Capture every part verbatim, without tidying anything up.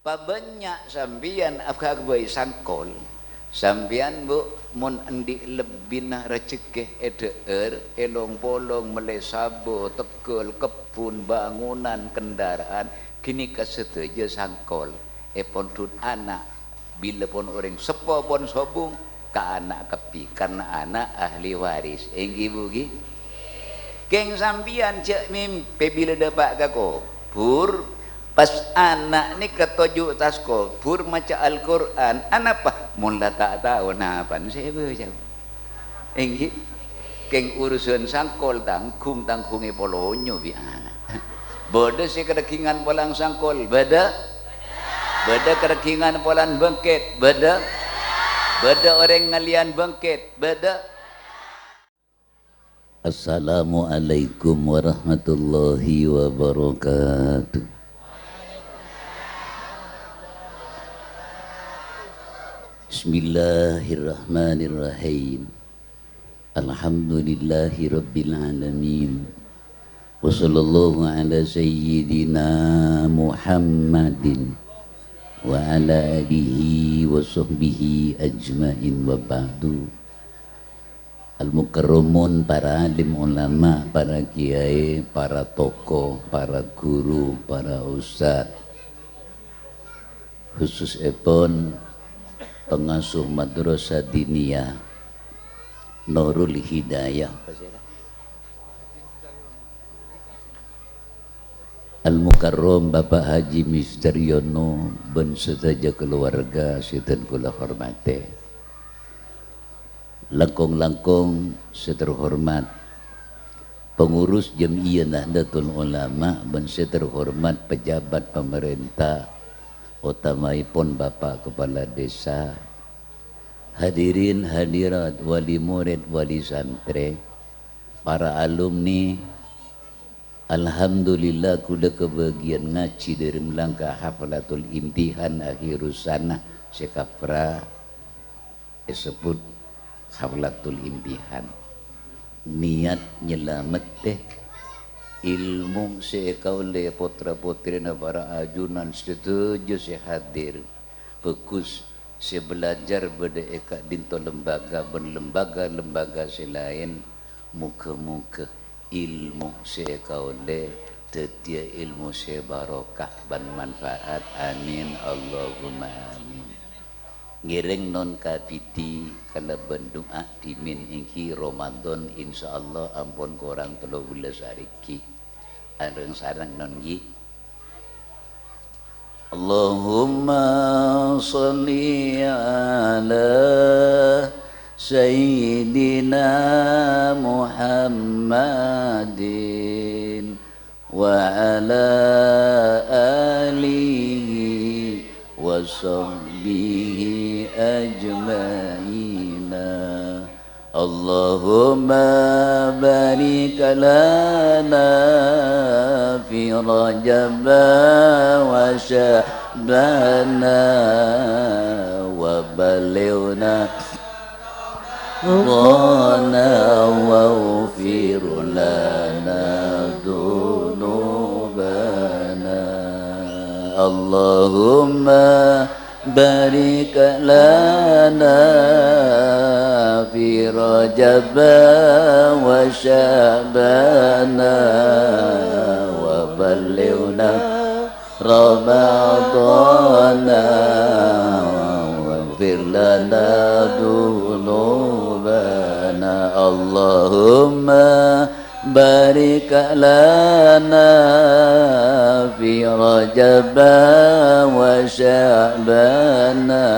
Pabânnya' sampèyan aghâbây sangkol. Sampèyan, Bu, mon andi' lebbina rajhekkè è dhâ'âr, è long-polong, mellè sabo, tegghâl, kebbhun, bangunan, kendaraan, ghânèka sadhâjâ sangkol. Èpondhut ana', bilâ pon orèng seppo pon sobung, ka ana' kabbhi, karna ana' ahli waris. Èngghi, Bu, ghi? Kèng sampèyan jhâ' mèmpè bilâ dâpa' ka kobhur, pas ana' nèka toju' attas kobhur maca Al-Qur'an. Anapa? Mon la ta' tao, napana sè èbâca? Èngghi. Kèng urusan sangkol tangghung, tangghungè polonyo bi' ana'. Bâdâ sè karègghingan polana sangkol? Bâdâ? Bâdâ karègghingan polana bengket? Bâdâ? Bâdâ orèng ngalèyan bengket? Bâdâ? Assalamualaikum warahmatullahi wabarakatuh. Bismillahirrahmanirrahim. Alhamdulillahirabbil alamin. Wa sallallahu ala sayyidina Muhammadin wa ala alihi wa sahbihi ajmain, wa ba'du. Al-mukarramun, para alim ulama, para kiai, para tokoh, para guru, para ustad, khususèpon pangasuh Madrasah Diniyah Nurul Hidayah. Al-Mukarram Bapak Haji Mister Yono bân sadhâjâ kalowarga sè dhân kaulâ hormatè. Langkong-langkong sè terhormat pengurus Jam'iyah Nahdlatul Ulama bân sè terhormat pejabat pamarènta, otamaèpon Bapak Kepala Desa, hadirin hadirat, wali murid, wali santrè, para alumni, Alhamdulillah, kaulâ kabâgiyân ngajhi dâri melangka haflatul imtihan akhirus sanah sè kapra èsebbhut haflatul imtihan. Niyat nyalamettè ilmu sè èkaollè pottra-pottrina para ajunan sadhâjâ sè hadir. Bhâghus, sè belajar bâdâ è ka'dinto lembaga bân lembaga-lembaga sè laèn. Moghâ-moghâ ilmu sè èkaollè dhâddhiyâ ilmu sè barokah bân manfaat. Amin, Allahumma amin. Ngèrèng non kabidhi kalabân du'a dhimèn èngghi Ramadan, insyaallah ampon korang tello bellâs arè ghi. Areng-sareng non ghi. Allahumma shalli ala Sayyidina Muhammadin wa ala alihi wa sahbihi ajma'ina. Allahumma barik lana fi Rajab wa Sya'bana wa ballighna Ramadana waghfir lana dzunubana. Allahumma barik lana fi Rajab wa Sya'bana wa ballighna Ramadana waghfir lana dzunubana. Allahumma barik lana fi Rajab wa Sya'bana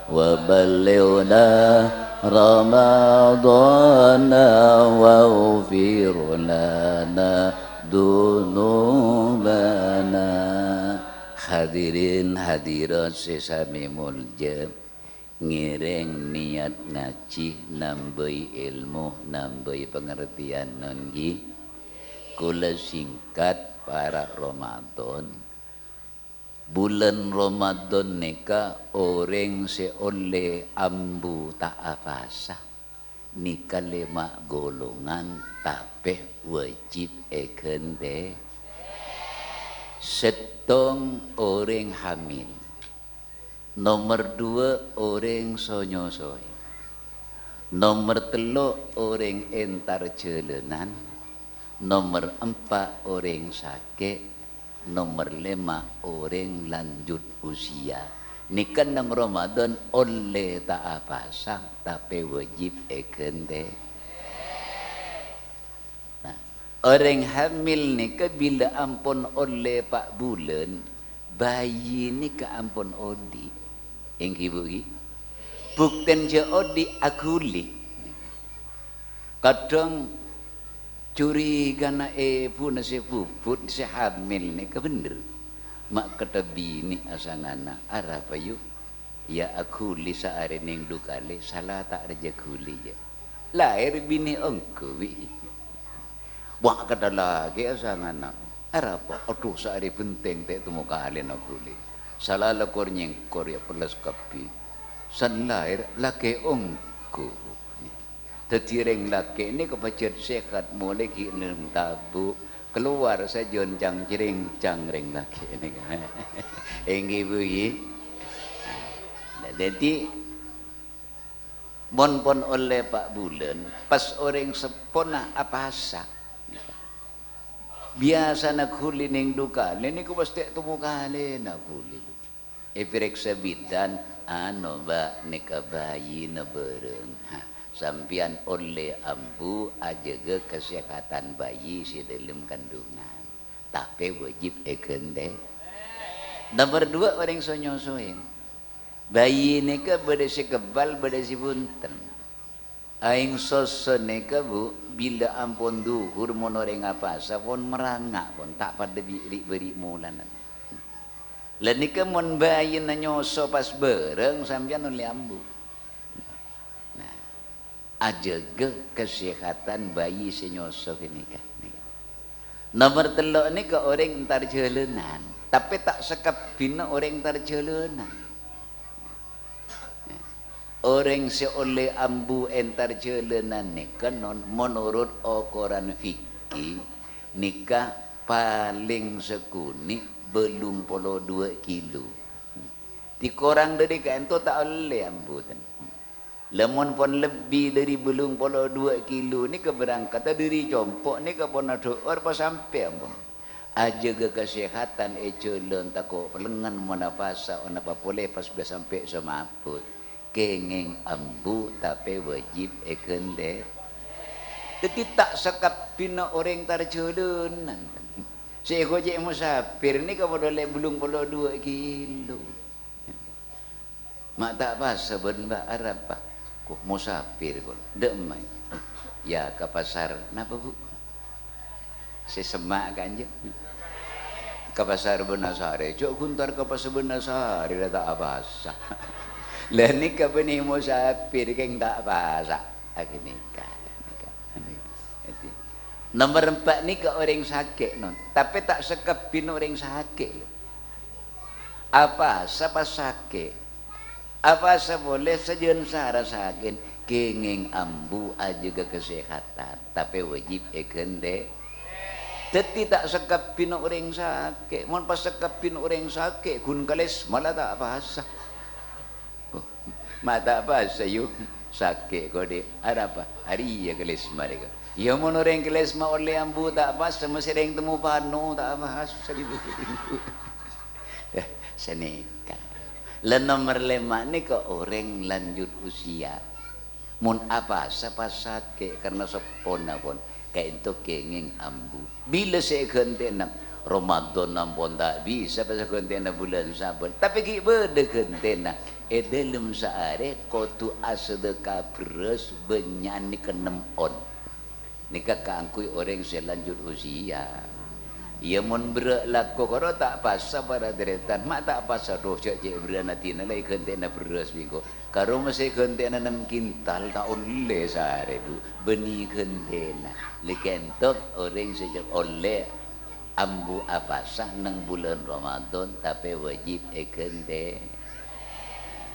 wa ballighna Ramadana waghfir lana dzunubana. Hadirin hadirat sè samè molja, ngèrèng niyat ngajhi, nambâi èlmo, nambâi pangartèyan, ngghi. Kaulâ singkat, para' Ramadan. Bulân Ramadan nèka orèng sè ollè ambu ta' apasa. Nèka lèma' golongan, tapè wajib èghântè-, Sèttong orèng hamil. Nomer duwâ', orèng so-nyosoè. Nomer tello', orèng entar jhâlânan. Nomer empa', orèng sakè'. Nomer lèma', orèng lanjut usia. Nèka neng Ramadan ollè ta' apasa, tapè wajib èghântè. Nah, orèng hamil nèka bilâ ampon ollè pa' bulân, bayi nèka ampon odi'. Èngghi, Bu, ghi? Buktèn jhâ' odi', aghuli. Kadhâng curigana èbhuna sè bubut, sè hamil nèka bhender. Ma' katta binè' asangana, arapa, yu? Yâ aghuli saarè neng du kalè, sala ta' rajâ ghuli, yâ. Laèr binè' ongghu, wi. Wa' katta lakè' asangana. Arapa? Adhu, saarè bhenteng ta' ètemmo kalèna ghuli. Sala la kor-nyèngkor, yâ, pelles kabbhi. San laèr lakè' ongghu. Dhâddhi rèng lakè' nèka pajhât sehat, molaè ghi' neng tabu'. Kalowar sajân cang-crèngcang rèng lakè' nèka. Èngghi, Bu, ghi? Nah, dhâddhi, mon pon ollè pa' bulân, pas orèng seppona apasa. Biyasana ghuli neng du kalè nèko pas ta' ètemmo kalèna ghuli. Èparèksa bidan, ano, Mbak, nèka bayina bhârâng. Ha, sampèyan ollè ambu ajâgâ kasèhatan bayi sè dâlem kandungan. Tapè wajib èghântè. Nomer duwâ', orèng so-nyosoè. Bayi nèka bâdâ sè kebbhal, bâdâ sè bhunten. Aèng soso nèka, Bu, bilâ ampon dhuhur mon orèng apasa pon maranga', pon ta' padâ bi' ri'-bâri' molana. La nèka mon bayina nyoso pas bhârâng, sampèyan ollè ambu. Nah, ajâgâ kasèhatan bayi sè nyoso ghânèka. Nomer tello' nèka orèng entar jhâlânan, tapè ta' sakabbhina orèng entar jhâlânan. Orèng sè ollè ambu entar jhâlânan nèka non, menurut okoran fikih, nèka palèng sakonè' bâllung polo duwâ' kilo. Dikorang dâri ka'ènto ta' ollè ambu, ten. Lamon pon lebbi dâri bâllung polo duwâ' kilo nèka berangkadda dâri compo' nèka pon adhâ'âr pasampè ampon. Ajâgâ kasèhatan è jhâlân tako' lengngen mon apasa onapa polè pas bâ sampè' samaput. Kèngèng ambu tapè wajib èghântè. Dhâddhi ta' sakabbhina orèng entar jhâlânan. Sè èghocè' musafir nèka padâ ollè bâllung polo duwâ' kilo. Ma' ta' pasa bân Mbak arapa? Ko' musafir, ko'. Dâ' emma. Ya, ka pasar. Napa, Bu? Sè semma' kanja. Ka pasar Bânasarè. Jhâ' ghun entar ka pasar Bânasarè, la ta' apasa. La nèka bânnè musafir, kèng ta' pasa. Aghânèka. Nèka. Nomer empa' nèka orèng sakè', non. Tapè ta' sakabbhina orèng sakè', lho. Apasa pas sakè'? Apasa polè sajân sara sakè'? Kèngèng ambu ajâgâ kasèhatan, tapè wajib èghântè. Dhâddhi ta' sakabbhina orèng sakè'. Mon pas sakabbhina orèng sakè', ghun kalèsma la ta' apasa. Oh, ma' ta' pasa, yu. Sakè' kodhi'. Arapa? Arèya kalèsma rèya. Ya, mon orèng kalèsma ollè ambu ta' pasa, mastè rèng temmo pano ta' pasa. Yâ, sanèka. Lan nomer lèma' nèka orèng lanjut usia. Mon apasa pas sakè' karna seppona pon, ka'ènto kèngèng ambu. Bilâ sè èghântèna? Ramadan ampon ta' bisa pas èghântèna bulân Sya'ban, tapè ghi' bâdâ ghântèna. È dâlem saarè kodhu asadhâka bherrâs bânnya'an nèka nem on. Nèka kaangghuy orèng sè lanjut usia. Iyâ, mon berrâ' lako karo ta' pasa para tarètan, ma' ta' pasa, dhu, jhâ' cè' berrâ'na dinah la èghântèna bherrâs bi' engko'. Karo mastè ghântèna nem kintal ta' ollè saarè, Bu. Bânnè ghântèna. Lè ka'ènto orèng sè jhâ' ollè ambu apasa neng bulân Ramadan, tapè wajib èghântè.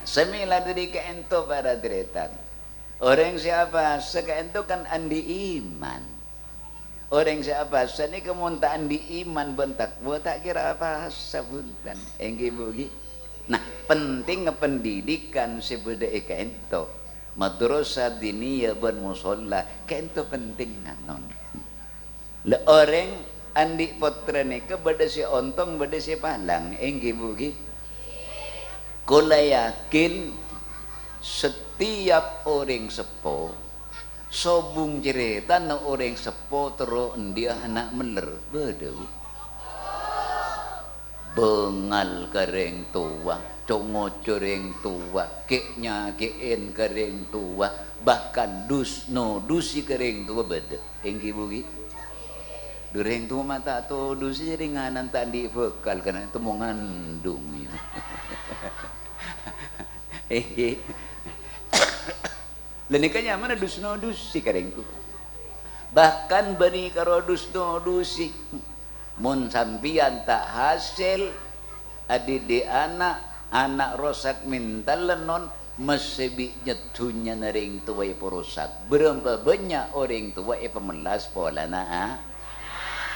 Samèla dâri ka'ènto para tarètan. Orèng sè apasa ka'ènto kan andi' iman. Orèng sè apowasa nèka mon ta' andi' iman bân takwa, ta' kèra apowasa, bhunten. Èngghi, Bu, ghi? Nah, pentingnga pendidikan sè bâdâ è ka'ènto. Madrasah diniyah bân musholla, ka'ènto pentingnga, non. La orèng andi' pottra nèka bâdâ sè ontong, bâdâ sè palang. Èngghi, Bu, ghi? Kaulâ yakin setiap orèng seppo, sobung carètana orèng seppo terro andi' ana' mellèr. Bâdâ, Bu. Bângal ka rèng towa, co-ngoco rèng towa, kè'-nyakè'è ka rèng towa, bahkan dus-nodusè ka rèng towa bâdâ. Èngghi, Bu, ghi? Dhu rèng towa ma' ta' todusè, jârèya nganan ta' andi' bhâkal, karana temmo ngandung, yâ. Èngghi. La nèka nyamana dus-nodusè ka rèng towa. Bahkan bânnè karo dus-nodusè. Mon sampèyan ta' hasèl, Adidik ana', ana' rosak mental, non, messè bi' nyet dhunnyana rèng towa èparosak. Bârâmpa bânnya' orèng towa èpamellas polana a-,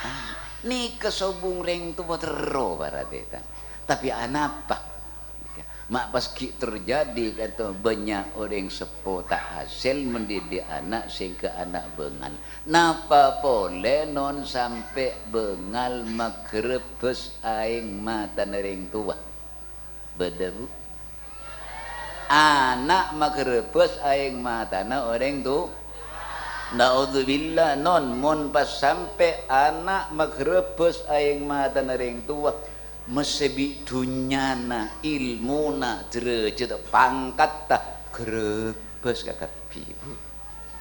a-, nèka sobung rèng towa terro, para tarètan. Tapè anapa? Ma' pas ghi' terjadi, ka'ènto, bânnya' orèng seppo ta' hasèl mendidik ana' sèngghâ ana' bângal. Napa polè, non, sampè' bângal maghârâbâs aèng matana rèng towa? Bâdâ, Bu? Ana' maghârâbâs aèng matana orèng to-, Naudzubillah, non, mon pas sampè' ana' maghârâbâs aèng matana rèng towa, messè bi' dhunnyana, èlmona, dârâjâddhâ, pangkatta ghârâbâs kakabbhi, Bu.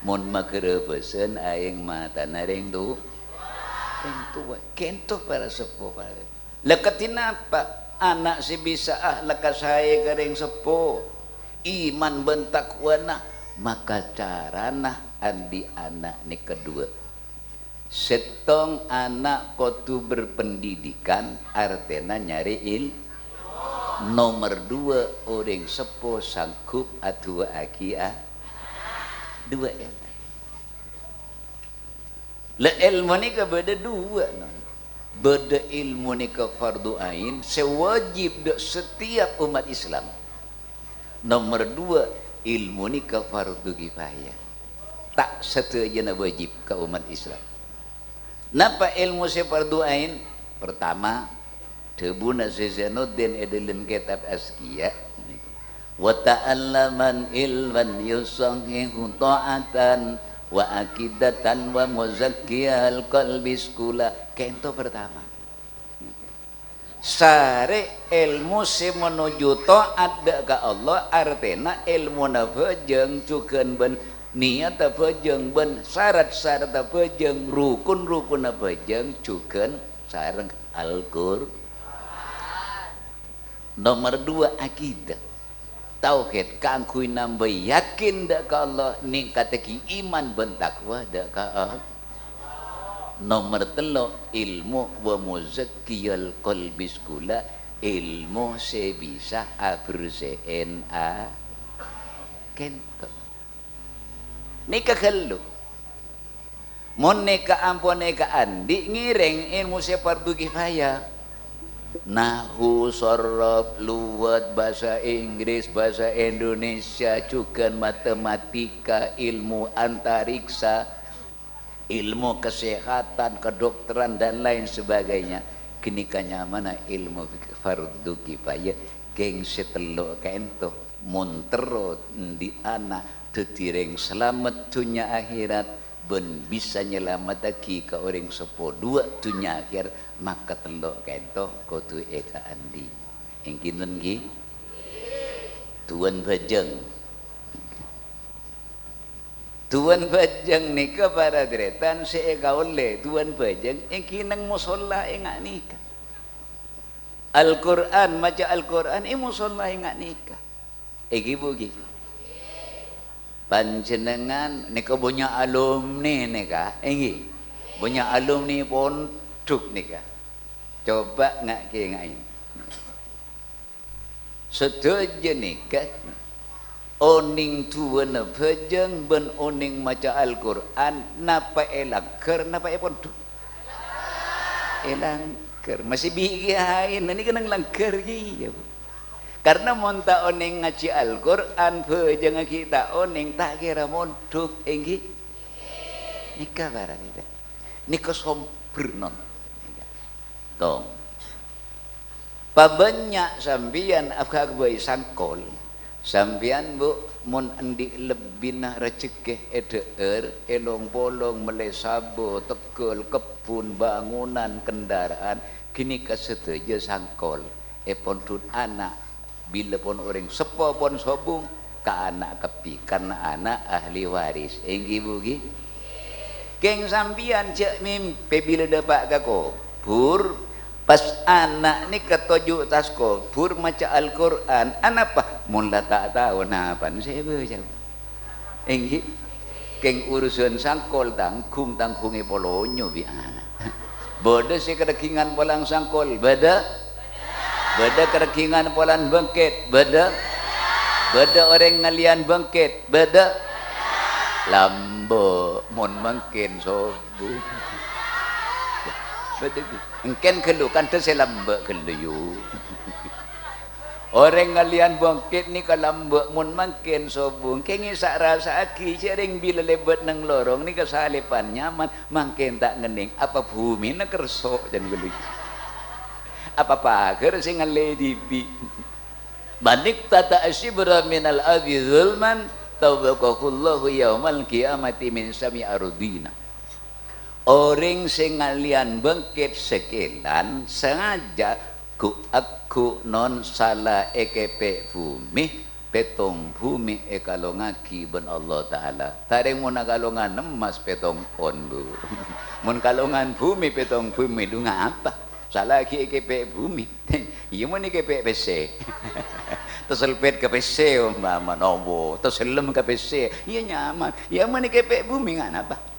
Mon maghârâbâsân aèng matana rèng to-, rèng towa. Ka'ènto para seppo, para. La kadhi napa? Ana' sè bisa akhlakka saè ka rèng seppo, iman bân takwana, maka carana andi' ana' nèka duwâ'. Sèttong ana' kodhu berpendidikan, artèna nyarè il-, nomer duwâ', orèng seppo sanggup aduwâ'aghi a-, duwâ' èlmo. La, èlmo nèka bâdâ duwâ', non. Bâdâ èlmo nèka fardu ain sè wajib dâ' setiap ommat Islam. Nomer duwâ', èlmo nèka fardu kifayah. Ta' sadhâjâna wajib ka ommat Islam. Napa èlmo sè fardu ain? Pertama, dhâbuna Syekh Zainuddin è dâlem kètab Azkiya, "Wa ta'allaman ilman yusahhihu ta'atan wa aqidatan wa muzakkiyal qalbi sukula." Ka'ènto pertama. Sarè èlmo sè manoju ta'at dâ' ka Allah, artèna èlmona bhâjâng jhughân bân niyatta bhâjâng bân sarat-saratta bhâjâng, rukun-rukunna bhâjâng jhughân sareng Al-Qur-, Nomer duwâ', akidah. Tauhid kaangghuy nambâi yakin dâ' ka Allah, nèngkattaghi iman bân takwa dâ' ka Allah. Nomer tello', ilmu wa muzakkiyal qalbi sukula, ilmu sè bisa abersè'èn a-, kènto. Nèka ghâllu. Mon nèka ampon èkaandi', ngèrèng èlmo sè fardu kifayah. Nahu, sorof, luwat, bhâsa Inggris, bhâsa Indonesia, jhughân matematika, ilmu antariksa, ilmu kesehatan, kedokteran, dan lain sebagainya. Ghânèka nyamana ilmu fardu kifayah, ghing sè tello' ka'ènto. Mon terro andi' ana' dhâddhi rèng salamet dhunnya akhèrat, bân bisa nyalamettaghi ka orèng seppo duwâ' dhunnya akhèr, maka tello' ka'ènto kodhu èkaandi'. Èngghi, ngghi? Duwân bhâjâng. Duwân bhâjâng nèka para tarètan sè èkaollè, duwân bhâjâng èngghi neng mosolla ènga' nèka. Al-Qur'an, maca Al-Qur'an è mosolla ènga' nèka. Èngghi, Bu, ghi? Panjhennengngan nèka bânnya' alumni nèka, èngghi? Bânnya' alumni pondhuk nèka. Coba nga-, kèngaè. Sadhâjâ nèka Onèng du'âna bhâjâng bân onèng maca Al-Qur'an, napa è langghâr, napa è pondhuk? È langghâr. Masih bi' kiyaèna nèka neng langghâr kèya, Bu. Karna mon ta' onèng ngajhi Al-Qur'an, bhâjângnga ghi' ta' onèng, ta' kèra mondhuk, èngghi? Nèka bârâ' nèka. Nèka sombher, non. Tong. Pabânnya' sampèyan aghâbây sangkol. Sampèyan, Bu, mon andi' lebbina rajhekkè è dhâ'âr, è long-polong, mellè sabo, tegghâl, kebbhun, bangunan, kendaraan, ghânèka sadhâjâ sangkol. È pondhut ana', bilâ pon orèng seppo pon sobung, ka ana' kabbhi, karna ana' ahli waris. Èngghi, Bu, ghi? Kèng sampèyan jhâ' mèmpè bilâ dâpa' ka kobhur, pas ana' nèka toju' attas kobhur maca Al-Qur'an. Anapa? Mon la ta' tao napana sè èbâca. Èngghi? Kèng urusan sangkol tangghung-tangghungè polonyo bi' ana'. Bâdâ sè karègghingan polana sangkol? Bâdâ. Bâdâ karègghingan polana bângkèt? Bâdâ. Bâdâ orèng ngalèyan bângkèt? Bâdâ. Lambâ' mon mangkèn sobung. Bâdâ ghi? Èngkèn ghâllu, kantha sè lambâ' ghâllu, yu. Orèng ngalèyan bângkèt nèka lambâ' mon mangkèn sobung. Kèngèng sa'-rasa'aghi, jhâ' rèng bilâ lèbât neng lorong nèka salèpan nyaman, mangkèn ta' ngennèng. Apa bhumina kerso, can ghâllu? Apa paghâr sè ngallè dhibi'? "Man iqtata'a shibran minal ardhi zulman, tabbaqahullahu yaumal qiyamati min sab'i ardhina." Orèng sè ngalèyan bângkèt sakèlan, sangajâ ghu'-agghu' non sala èkèpè' bhumè, pèttong bhumè èkalongngaghi bân Allah Ta'ala. Tarèng mon akalongan emmas pèttong pon, Bu. Mon kalongan bhumè pèttong bhumè, dhu ngapa? Sala ghi' èkèpè' bhumè. Iyâ, mon èkèpè' pèssè. Taselpèt ka pèssè, ompamana, apa? Tasellem ka pèssè. Iyâ, nyaman. Iyâ, mon èkèpè' bhumè, nganapa?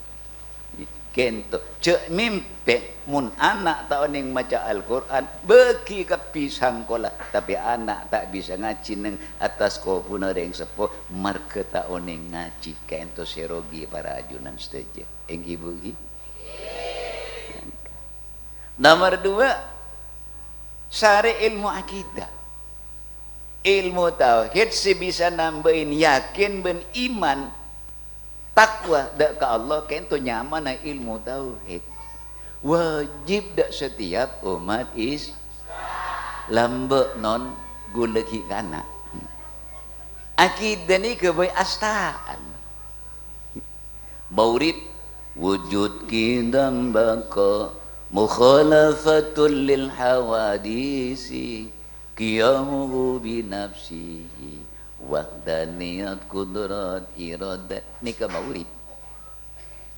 Kènto, jhâ' mèmpè, mon ana' ta' onèng maca Al-Qur'an, bâgi kabbhi sangkolla, tapè ana' ta' bisa ngajhi neng attas kobhurrâ orèng seppo, marghâ ta' onèng ngajhi. Kènto sè rogi para ajunan sadhâjâ. Èngghi, Bu, ghi? Nomer dua, sarè èlmo akidah. Èlmo tauhid sè bisa nambâi yakin bân iman, takwa dâ' ka Allah, kènto nyamana èlmo tauhid. Wajib dâ' satèyap ommat Is-, lambâ' non ghulâ ghi' kana'. Akidah nèka bhâi asta'an. Maurip, wujud qidam baqa, mukhalafatul lil hawadisi, qiyamuhu bi nafsihi, wahdaniyat qudrat iradat. Nèka maurip.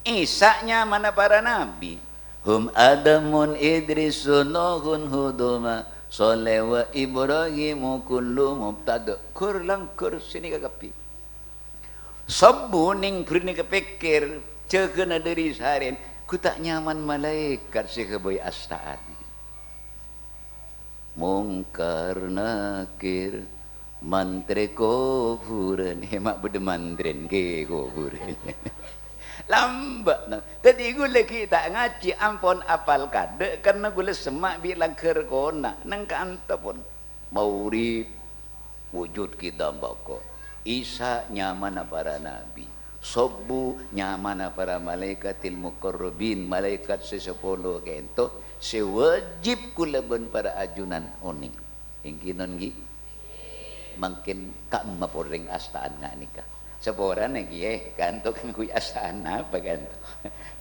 Isa nyamana para nabbhi. Hum Adamun Idrisun Nuhun Huduma, Shaleh wa Ibrahimu kullu mubtada. Ghur langghur sè nèka kabbhi. Sobbhu neng bhurnè kapèkkèr, jâgâna dhâri sarèn, ghu ta' nyaman malaèkat sè ghâbây asta'an. Mungkar Nakir, mantrè kobhurân. È, ma' bâdâ mantrèna kè kobhurân. Lambâ', na. Dhâddhi ghulâ ghi' ta' ngajhi ampon apal kaadâ', karna ghulâ semma' bi' langghâr kona', neng ka'anto pon. Maurip, wujud qidam baqa. Isa nyamana para nabbhi. Sobbhu nyamana para malaèkatil muqarrabin, malaèkat sè sapolo kènto, sè wajib ghulâ bân para ajunan onèng. Èngghi non, ghi? Mangkèn ka'emma pon rèng asta'an nga' nèka. Saporana, ghi, è, ka'anto kaangghuy asta'an apa ka'anto?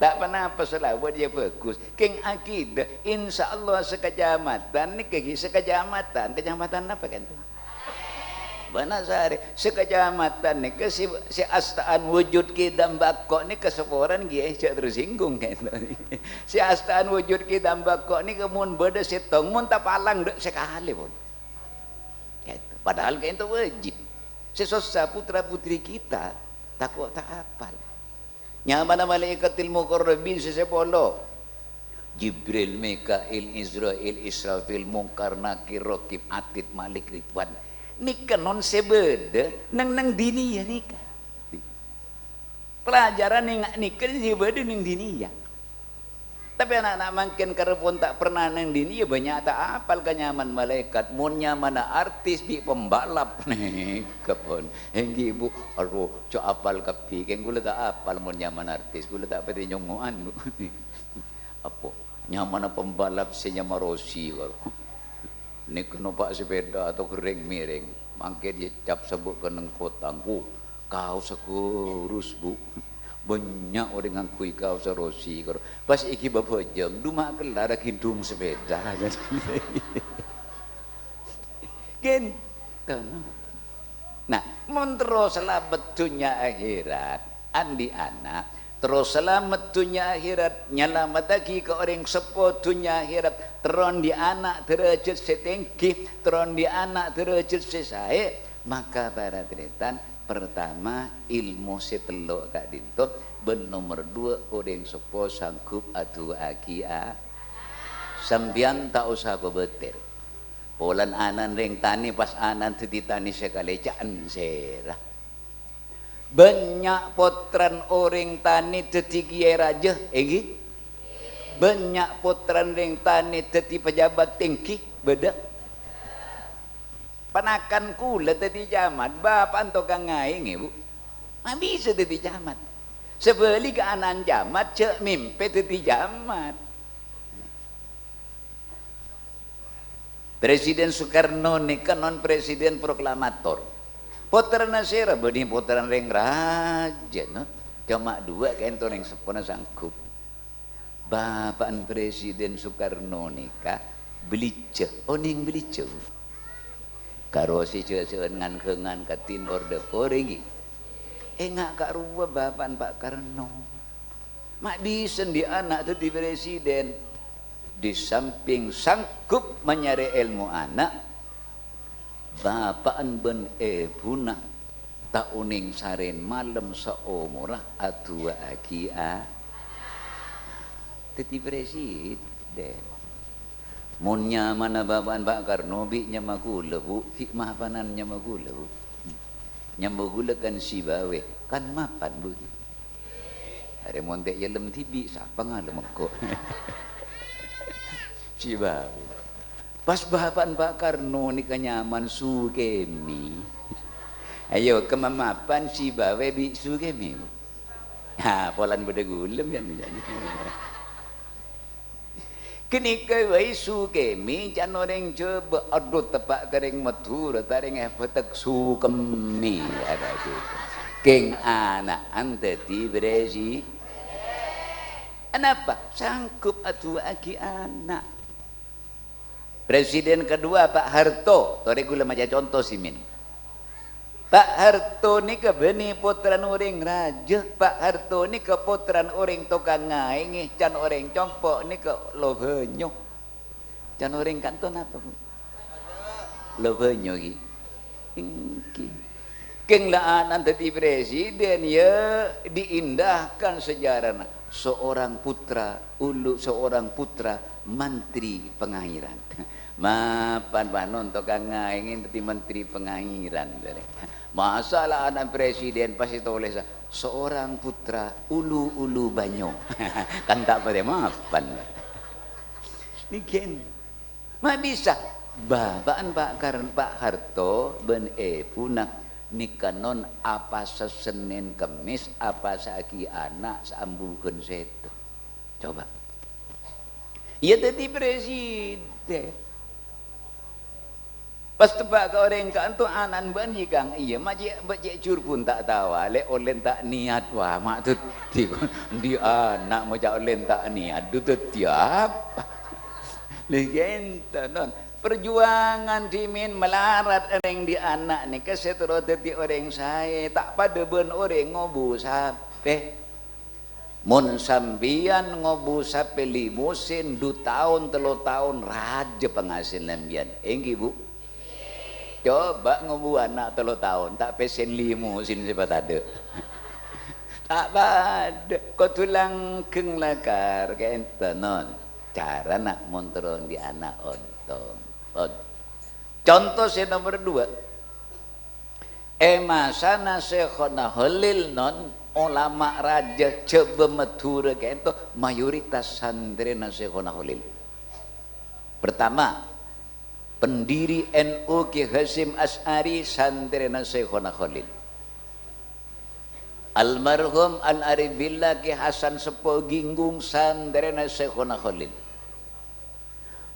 Ta' ponapa, salawat iyâ bhâghus. Kèng akidah, insyaallah sakacamatan nèka, ghi, sakacamatan. Kacamatan apa ka'anto? Bânasarè, sakacamatan nèka sè, sè asta'an wujud qidam baqa nèka saporana, ghi, è, jhâ' tersinggung ka'anto. Sè asta'an wujud qidam baqa nèka mon bâdâ sèttong, mon tapalang dâ' sakalè pon. Ka'anto. Padahal ka'anto wajib. Sè sossa putra-putri kita tako' ta' apal. Nyamana malaèkatil muqarrabin sè sapolo. Jibril, Mikail, Izrail, Israfil, Mungkar, Nakir, Raqib, Atid, Malik, Ridwan. Nèka non sè bâdâ neng-neng diniyah nèka. Pelajaran neng-, nèka sè bâdâ neng diniyah. Tapè ana'-ana' mangkèn karè pon ta' pernah neng diniyah, bânnya' ta' apal ka nyamana malaèkat. Mon nyamana artis bi' pembalap nèka pon. Èngghi, Bu, adu, jhâ' apal kabbhi. Kèng kaulâ ta' apal mon nyamana artis. Kaulâ ta' patè nyongngo'an, Bu. Apa? Nyamana pembalap sè nyama Rossi, karo. Nèka nompa' sepeda atau ghering-mèrèng. Mangkèn ècap sabâ' ka neng kotang. Wuh, kaossa ghurus, Bu. Bânnya' orèng ngangghuy kaossa Rossi, karo. Pas èghibâ bhâjâng, duma' kellar aghindhung sepeda. Ghânten. Nah, mon terro salamet dhunnya akhèrat, andi' ana', terro salamet dhunnya akhèrat, nyalamettaghi ka orèng seppo dhunnya akhèrat, terro andi' ana' dârâjhât sè tèngghi, terro andi' ana' dârâjhât sè saè, maka para tarètan, pertama, ilmu sè tello' ka'dinto, bân nomer duwâ', orèng seppo sanggup adu'aaghi a-, sampèyan ta' osa kobâtèr. Polana ana'na rèng tanè, pas ana'na dhâddhi tanè sakalè, ca'na sèra. Bânnya' pottrana orèng tanè dhâddhi kèyaè rajâ, èngghi? Bânnya' pottrana rèng tanè dhâddhi pejabat tèngghi, bâdâ? Panakan kaulâ dhâddhi camat, bapa'na tokang ngaèngè, Bu. Ma' bisa dhâddhi camat. Sabhâligghâ, ana'na camat, jhâ' mèmpè dhâddhi camat. Presiden Soekarno nèka non presiden proklamator. Pottrana sèra bânnè pottrana rèng rajâ, no? Coma duwâ' ka'dinto rèng seppona sanggup. Bapa'na Presiden Soekarno nèka belijjhâ, onèng belijjhâ. Karo sè jhâ'-jhâ'ân ngan-ghângan kadhi kor-dâkor èngghi. Enga' karowa bapa'na Pa' Karno. Ma' bisa andi' ana' dhâddhi presiden. Di samping sanggup manyarè èlmo ana', bapa'na bân èbhuna ta' onèng sarèn malem saomorra adu'aaghi a-, dhâddhi presiden. Mon nyamana bapa'na Pa' Karno bi' nyama kaulâ, Bu, ghi' mapanan nyama kaulâ, Bu. Nyama kaulâ kan Sibawe, kan mapan, Bu. Arè mon ta' èyalem dhibi', sapa ngalem engko'? Sibawe. Pas bapa'na Pa' Karno nèka nyamana Sukemi. Ayo, kemma mapan Sibawe bi' Sukemi. Ha, polana bâdâ ghulem, kan? Ghânèka bhâi Sukemi can orèng Jhâbâ, adhu teppa' ka rèng Madhurâ, ta' rèng èbâtek Sukemi, adâ' gitu. Kèng ana'na dhâddhi presi-, anapa? Sanggup adu'aaghi ana'. Presiden kedua, Pa' Harto. Torè kaulâ maca conto, simin. Pa' Harto nèka bânnè pottrana orèng rajâ. Pa' Harto nèka pottrana orèng tokang ngaèngè, can orèng compo' nèka lo bânyo. Can orèng kanto napa, Bu? Lo bânyo, ghi. Èngghi. Kèng la ana'na dhâddhi presiden, ya, diindahkan sejarana. Seorang putra, ulu, seorang putra mantri pengairan. Mapan panon tokang ngaèngè dhâddhi mantri pengairan, jârè. Masa la ana' presiden pas ètolèsa, "Seorang putra ulu-ulu banyo." Kan ta' patè mapan. Nèka. Ma' bisa. Bapa'na Pa' Kar-, Pa' Harto bân èbhuna nèka non apasa Sennèn Kemmès, apasa'aghi ana' saambu ghân sèdhâ. Coba. Iyâ dhâddhi presiden. Pas teppa' ka orèng ka'anto ana'na bâ'na, "Yâ, Kang, iyâ, ma' cè', ma' cè' jhur bun ta' tao, lè'-olè'na ta' niyat, wa, ma' dhâddhi, andi' ana' ngoca' olè'na ta' niyat, dhu dhâddhi apa?" Lè ghânto, non. Perjuangan dhimèn malarat orèng andi' ana' nèka sè terro dhâddhi orèng saè, ta' padâ bân orèng ngobu sapè. Mon sampèyan ngobu sapè limusin du taon, tello taon, rajâ pangaselan sampèyan. Èngghi, Bu? Coba ngobu ana' tello taon, ta' pèssèna limusin sè patadâ'. Ta' padâ, kodhu langghâng lakar, ka'ènto, non. Carana mon terro andi' ana' ontong. On. Conto sè nomer duwâ'. È masana Syaikhona Kholil, non, olama rajâ Jhâbâ Madhurâ ka'ènto mayoritas santrèna Syaikhona Kholil. Pertama, pendiri N U Kiai Hasyim Asy'ari santrèna Syaikhona Kholil. Almarhum Al-Arif Billah Kiai Hasan Seppo Ginggung santrèna Syaikhona Kholil.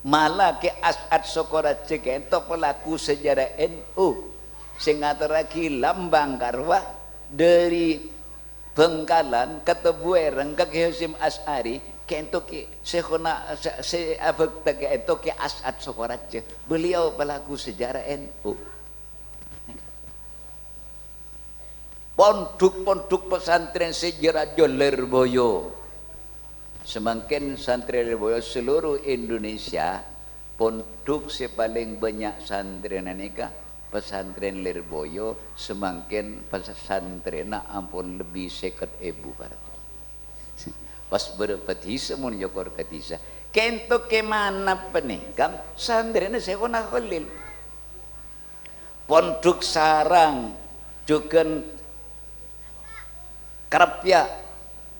Mala Kiai As'ad Sokoraja ka'ènto pelaku sejarah N U sè ngaterraghi lambang ka rowa dhâri Bhângkalan, Ketebuèrèng, ka Kiai Hasyim Asy'ari, ka'ènto Kiai Syaikhona, sè, sè abhâkta ka'ènto Kiai As'ad Sokoraja. Beliau pelaku sejarah N U. Pondhuk-pondhuk pesantren sè jâ-rajâ Lirboyo. Samangkèn santrè Lirboyo seluruh Indonesia, pondhuk sè palèng bânnya' santrèna nèka pesantren Lirboyo, samangkèn pesantrènna ampon lebbi sèket èbu, para. Pas bârâmpa dhisa mon nyokor ka dhisa. Ka'ènto kemana panèka santrèna Syaikhona Kholil. Pondhuk Sarang, jhughân Krapya,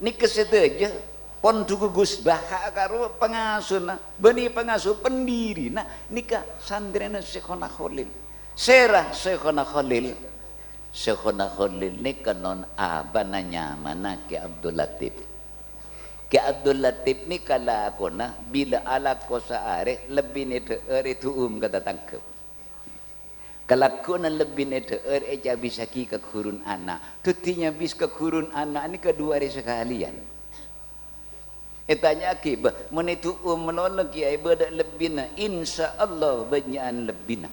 nèka sadhâjâ pondhuk Gus Baha karo pangasona, bânnè pangaso pendhirina nèka santrèna Syaikhona Kholil. Sèra Syaikhona Kholil? Syaikhona Kholil nèka non abana nyamana Kè Abdul Latif. Kè Abdul Latif nèka lakona bilâ alako saarè lebbina dhâ'âr èdu'um ka tatangghâ. Kalakowanna lebbina dhâ'âr ècabisaghi ka ghuruna ana'. Dhâddhi nyabis ka ghuruna ana' nèka du arè sakalèyan. Ètanya'aghi, "Bâh, mon èdu'um malolo, Kèyaè, bâdâ lebbina?" "Insyaallah bânnya'an lebbina.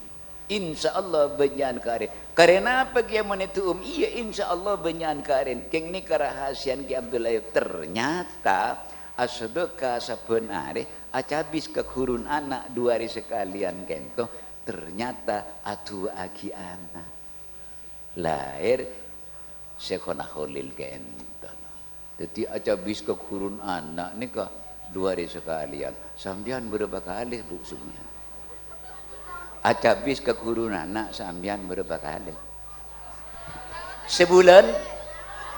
Insyaallah bânnya'an karèn." "Karè napa, Kèyaè, mon èdu'um?" "Iyâ, insyaallah bânnya'an karèn." Kèng nèka rahasiana Kè Abdul Latif. Ternyata asadhâka sabbhân arè, acabis ka ghuruna ana' du arè sakalèyan ka'ènto. Ternyata adu'aaghi ana'. Laèr Syaikhona Kholil ka'ènto. Dhâddhi acabis ka ghuruna ana' nèka du arè sakalèyan. Sampèyan bârâmpa kalè, Bu, sampèyan? Acabis ka ghuruna ana' sampèyan bârâmpa kalè? Sabulân?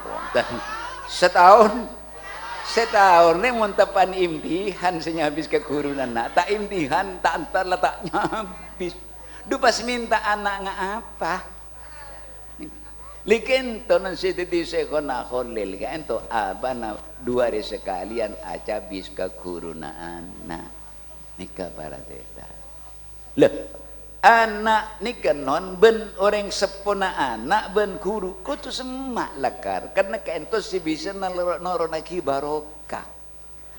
Bhunten. Sataon? Sataon nè mon teppa'na imtihan sè nyabis ka ghuruna ana'. Ta' imtihan, ta' entar la ta' nyabis. Du pas mènta ana' ngapa? Lè ka'ènto non sè dhâddhi Syaikhona Kholil ka'ènto abana du arè sakalèyan acabis ka ghuruna ana'. Nèka para tèta. Lah, ana' nèka non bân orèng seppona ana' bân ghuru kodhu semma' lakar, karna ka'ènto sè bisa naloro-, noronaghi barokah.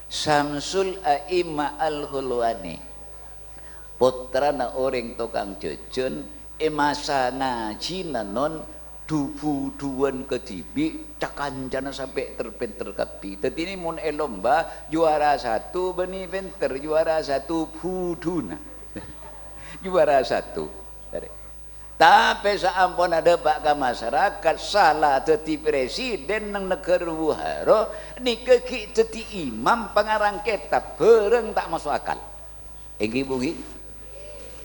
Samsul A'immah Al-Hulwani, pottrana orèng tokang jhâjhân, è masa ngajhina non du-budhuwân kadhibi', ca-kancana sampè' ter-pènter kabbhi. Dhâddhi nè mon è lomba, juwara satu bânnè pènter, juwara satu budhuna. Juwara satu. Tapè saamponna dâpa' ka masarakat, sala dhâddhi presiden neng naghârâ Buhara, nèka ghi' dhâddhi imam pangarang kètab, bhârâng ta' maso' akal. Èngghi, Bu, ghi?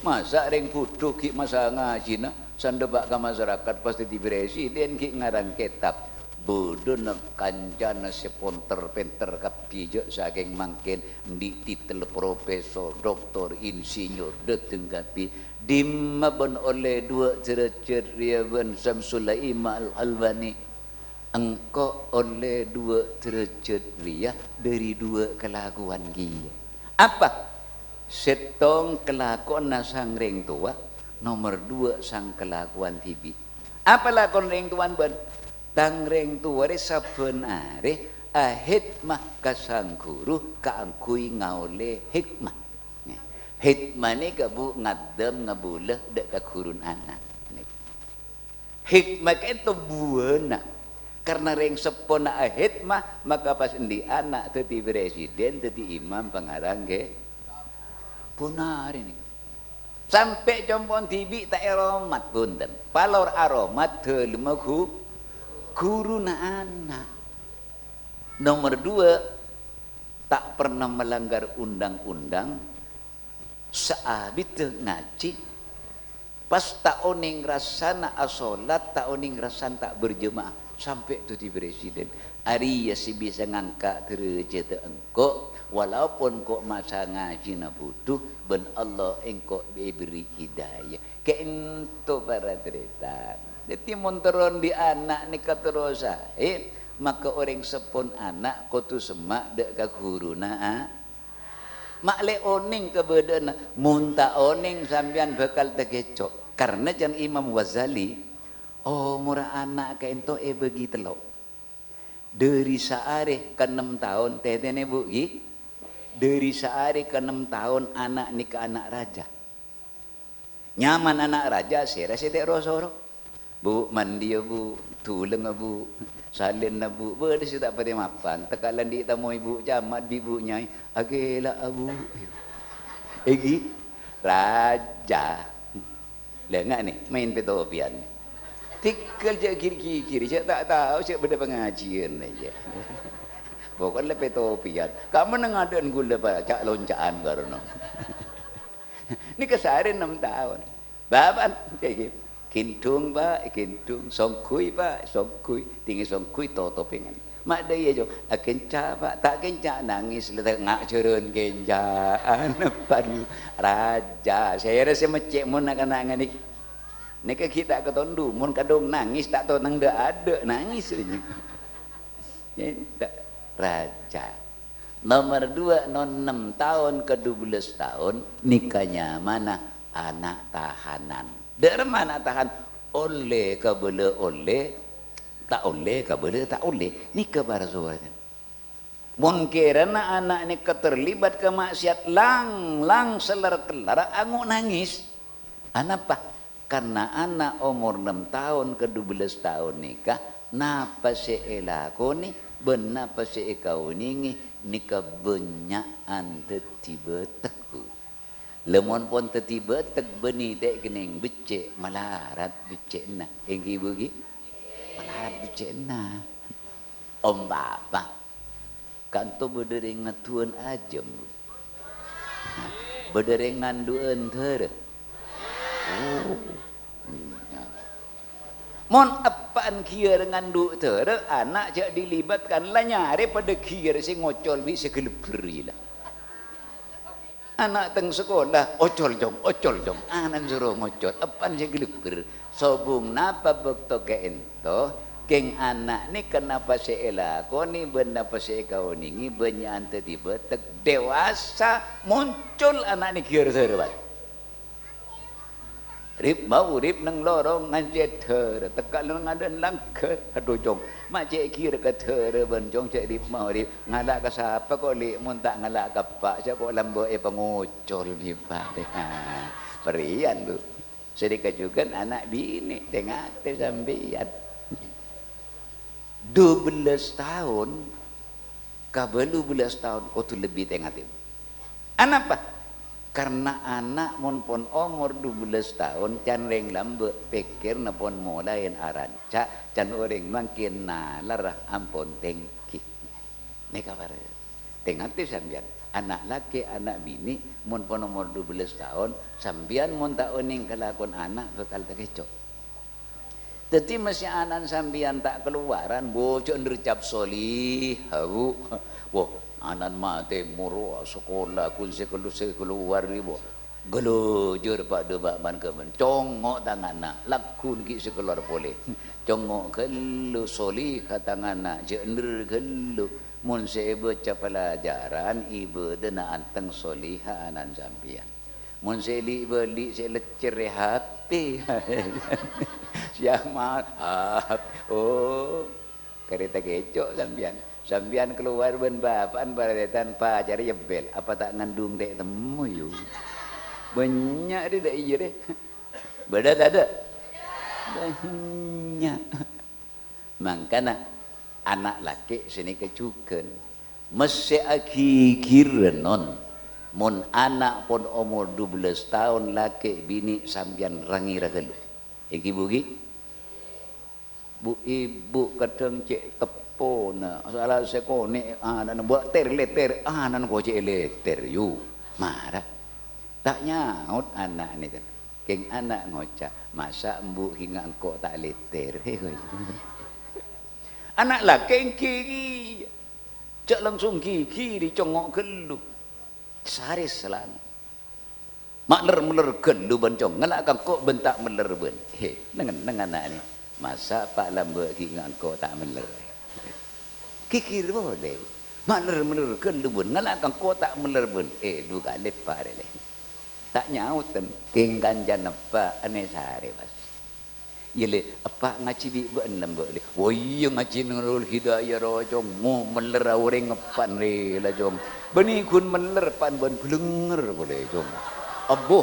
Masa' rèng budhu ghi' masa ngajhina, san dâpa' ka masarakat pas dhâddhi presiden ghi' ngarang kètab? Budhuna kancana sè ponter-pènter kabbhi jhâ' sakèng mangkèn, andi' titel profesor, doktor, insinyur, dhâteng kabbhi. Dimma bân ollè duwâ' dârâjhât rèya bân Samsul A'immah Al-Albani? Engko' ollè duwâ' dârâjhât rèya dhâri duwâ' kalakowan kèya. Apa? Sèttong kalakowanna sang rèng towa, nomer duwâ' sang kalakowan dhibi'. Apa lakon rèng towana bân? Tang rèng towa rè sabbhân arè ahèdma ka sang ghuru kaangghuy ngaollè hèkma. Hèkma nèka, Bu, ngaddhâm ngabulâ dâ' ka ghuruna ana'. Hèkma ka'ènto buwâna. Karna rèng seppona ahèdma, maka pas andi' ana' dhâddhi presiden, dhâddhi imam pangarang, ghi. Ponapa rèya nèka? Sampè' compo'na dhibi' ta' èrahmat, bhunten. Palor arahmat dâlemma ghu-, ghuruna ana'. Nomer duwâ', ta' pernah melanggar undang-undang, saabiddhâ ngajhi, Pas ta' onèng rassana asolat, ta' onèng rassana ta' berjemaah, sampè' dhâddhi presiden. Arèya sè bisa ngangka' dârâjhâddhâ engko', walaupun ko' masa ngajhina budhu, bân Allah engko' èberri' hidayah. Ka'ènto para tarètan. Dhâddhi mon terro andi' ana' nèka terro saè, maka orèng seppon ana' kodhu semma' dhâ' ka ghuruna, a. Ma' lè onèng kabâdâ'ânna, mon ta' onèng sampèyan bhâkal takèco'. Karna can Imam Ghazali, omorra ana' ka'ènto èbâgi tello'. Dhâri saarè ka ennem taon, tètèna, Bu, ghi? Dhâri saarè ka ennem taon ana' nèka ana' rajâ. Nyaman ana' rajâ, sèra sè ta' ro-soro. Bu, mandiya, Bu, dhulângnga, Bu, salènna, Bu, bâdâ sè ta' patè mapan, tèka la andi' tamoy Bu Camat bi' Bu Nyai, aghellâ'â, Bu. Èngghi, rajâ. Lè, nga' nè, maèn pètopèyan. Tèghâl jhâ' ghir-ghighir, jhâ' ta' tao jhâ' bâdâ pangajiyân, jhâ'. Pokokna la pètopèyan. Kamma neng adâ'ân ghulâ, Pa', ca'-lonca'an barono. Nèka saarè ennem taon. Bapa'na, èngghi, ghindhung, Pa', ghindhung. Songghuy, Pa', songghuy. Tèngè songghuy, totopè ngan. Ma' dhâ' iyâ, Cong. Akènca', Pa'. Ta' kènca' nangès, la ta' nga' jhârân kènca'an. Pan rajâ. Sèra sè meccè' mon na'-kana' nganèka. Nèka ghi' ta' katondhu. Mon kadhung nangès, ta' tonang dhâ'-adhâ', nangès. Ènta', rajâ. Nomer dua, non ennem taon ka dubellâs taon, nèka nyamana ana' tahanan. Dhâ' remma ana' tahan? Ollè kabâlâ ollè, ta' ollè kabâlâ ta' ollè. Nèka para sobara. Mon kèrana ana' nèka terlibat ka ma'siyat, lang-lang seller-kellar ango' nangès. Anapa? Karna ana' omor ennem taon ka dubellâs taon nèka, napa sè èlakonè bân napa sè èkaonèngè nèka bânnya'an dhâddhi bâtek, Bu. Lamon pon dhâddhi bâtek bânnè ta' kennèng beccè', malarat beccè'na. Èngghi, Bu, ghi? Malarat beccè'na. Ompama, kanto bâdâ rèng ngadduwân ajâm, Bu. Bâdâ rèng ngandu'ân dârâ. Oh. Mon eppa'na ghiyâr ngandu' dârâ, ana' jhâ' dilibatkan, la nyarè padâ ghiyâr sè ngocol bi' sè ghâlebbher, la. Ana' teng sakola, "Ocol, Cong, ocol, Cong." Ana'na soro ngocol, eppa'na sè ghâlebbher. Sobung napa bâkto ka'ènto, kèng ana' nèka napa sè èlakonè bân napa sè èkaonèngè bânnya'an dhâddhi bâtek. Dewasa, moncol ana'na ghiyâr dârâ, Pak. Rip maurip neng lorong ngancè' dârâ, tekka' neng adâ'na langghâr. Adhu, Cong, ma' cè' ghir ka dârâ bân, Cong, cè' rip maurip. Ngala' ka sapa ko' li' mon ta' ngala' ka eppa', cè' ko' lambâ' èpangocol bi' eppa'. Parèyan, Bu. Sè dhika jhughân ana' binè', tè-ngatè sampèyan. Dubellâs taon ka bâllu bellâs taon kodhu lebbi tè-ngatè. Anapa? Karna ana' mon pon omor dubellâs taon, can rèng lambâ', pèkkèrra pon molaè aranca', can orèng mangkèn nalarra ampon tèngghi. Nèka para. Tè-ngatè sampèyan, ana' lakè', ana' binè', mon pon omor dubellâs taon, sampèyan mon ta' onèng kalakowan ana' bhâkal takèco'. Dhâddhi, mastè ana'na sampèyan ta' kalowaran, bojhâ'na recap solihah, Bu. Wah, ana'na matè moro sakola, ghun sè kalu-, sè kalowar, Bu. Galajâr padâ bâ-, bân-ghâbân. Congngo' tang ana', lagghuna ghi' sè kalowar polè. Congngo' ghâllu, solihah tang ana', jhâ' nèr ghâllu. Mon sè èbâca pelajaran, ibâdâna anteng solihah ana'na sampèyan. Mon sè li'-bâli' sè leccèr è H P. Siang ma-, H P. Oh, karè takèco' sampèyan. Sampèyan kalowar bân bapa'na parètan pacarra èbel. Apa ta' ngandung tè' temmo, yu? Bânnya' rè, dâ' iyâ rè. Bâdâ tadâ'? Bânnya'. Mangkana, ana' lakè' sanèka jhughân. Mastè aghighiran, non. Mon ana' pon omor dubellâs taon, lakè' binè' sampèyan rangèra ghâllu. Èngghi, Bu, ghi? Bu, ibu kadhâng cè' teppona, sala sè konè' ana'na, bâ' tèr-lètèr, ana'na kocè' lètèr, yu. Mara. Ta' nyaot ana' nèka. Kèng ana' ngoca', "Masa' embu' ghi' ngangko' ta' lètèr?" Ana' lakè' ènggi kèya. Jhâ' langsung ghighiri congngo' ghâllu. Sarè salana. Ma' ler-meller ghâllu bân cong, ngala' kangko' bân ta' meller bân. He, neng-enneng ana' nè. Masa' pa' lambâ' ghi' ngangko' ta' meller. Ghighir polè. Ma' ler-meller ghâllu bân, ngala' kangko' ta' meller bân. Eh, du kalè parè lè. Ta' nyaoten, kèng kancana eppa' anè sarè, pas. Iyâ, Lè', eppa' ngajhi bi' bâ'na, Lè'? Wah, iyâ, ngajhi neng Nurul Hidayah, ro, Cong. Mo, meller orèng eppa' rè, la, Cong. Bânnè ghun meller eppa' bân bâlènger polè, Cong. Abbo,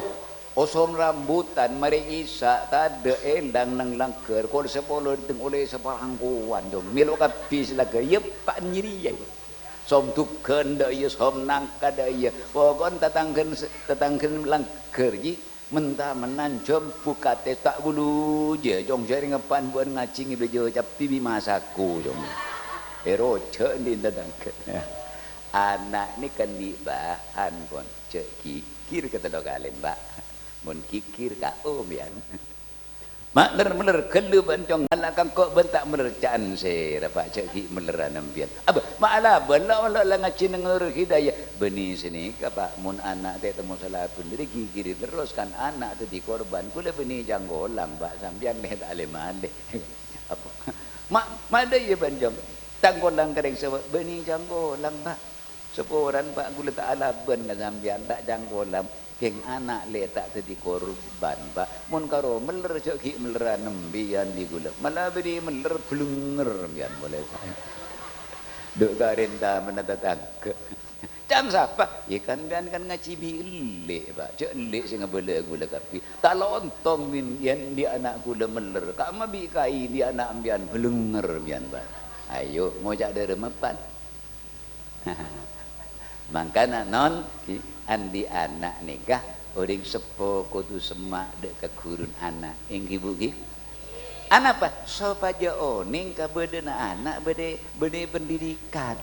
osom rambutan, marè Isya, tadâ' èlang neng langghâr, kol sapolo dâteng ollè saparangkowan, Cong. Mèlo kabbhi sè langghâr, iyâ, eppa' nyèrèya. Som dughân dâ' iyâ, som nangka dâ' iyâ. Pokon tatangghân, tatangghân langghâr, jhi. Menta-mennan jhâmbhu katè ta' bulujâ, Cong, sèrèng eppa' bâ'na ngajhi ngibâ jhâ' cabbhi bi' masaku, Cong. Èrojhâ' andi' tatangghâ. Ana' nèka andi' bahan, pon. Jhâ' ghighir ka tello kalè, Mbak. Mon ghighir, K O, mbiyan. Ma' ler-meller ghâllu bân, Cong, ngala' kangko' bân ta' meller ca'an sèra, Pa', jhâ' ghi' mellerrâ mbiyan. Abâ, ma' alabân la, la, la ngajhi neng Nurul Hidayah. Bânnè sanèka, Pa', mon ana' ta' temmo sala bhendherrâ ghighiri terros kan ana' dhâddhi korban. Kaulâ bânnè cangkolang, Pa', sampèyan lè ta' lè-malè. Apa? Ma', ma' dâ' iyâ bân, Cong. Cangkolang ka rèng sèwa, bânnè cangkolang, Pa'. Saporana, Pa', kaulâ ta' alabân ka sampèyan, ta' cangkolang. Kèng ana' lè' ta' dhâddhi korban, Pa'. Mon karo meller, jhâ' ghi' mellerrâ mbiyan bi' kaulâ. Mala bânnè meller bâlènger mbiyan polè, Pa'. Dhu' karèntamana tatangghâ. Ca'an sapa? Yâ kan sampèyan kan ngajhi bi' ellè', Pa'. Jhâ' ellè' sè ngabâlâ kaulâ kabbhi. Ta' lontong mbiyan andi' ana' kaulâ meller. Ka'emma bi' kaè andi' ana' mbiyan bâlènger mbiyan, Pa'. Ayo, ngoca' dhâremma, Pa'. Mangkana, non, ghi, andi' ana' nèka orèng seppo kodhu semma' dâ' ka ghuruna ana', èngghi, Bu', ghi? Anapa? Sopajâ onèng kabâdâ'ânna ana' bâdâ, bâdâ pendidikan.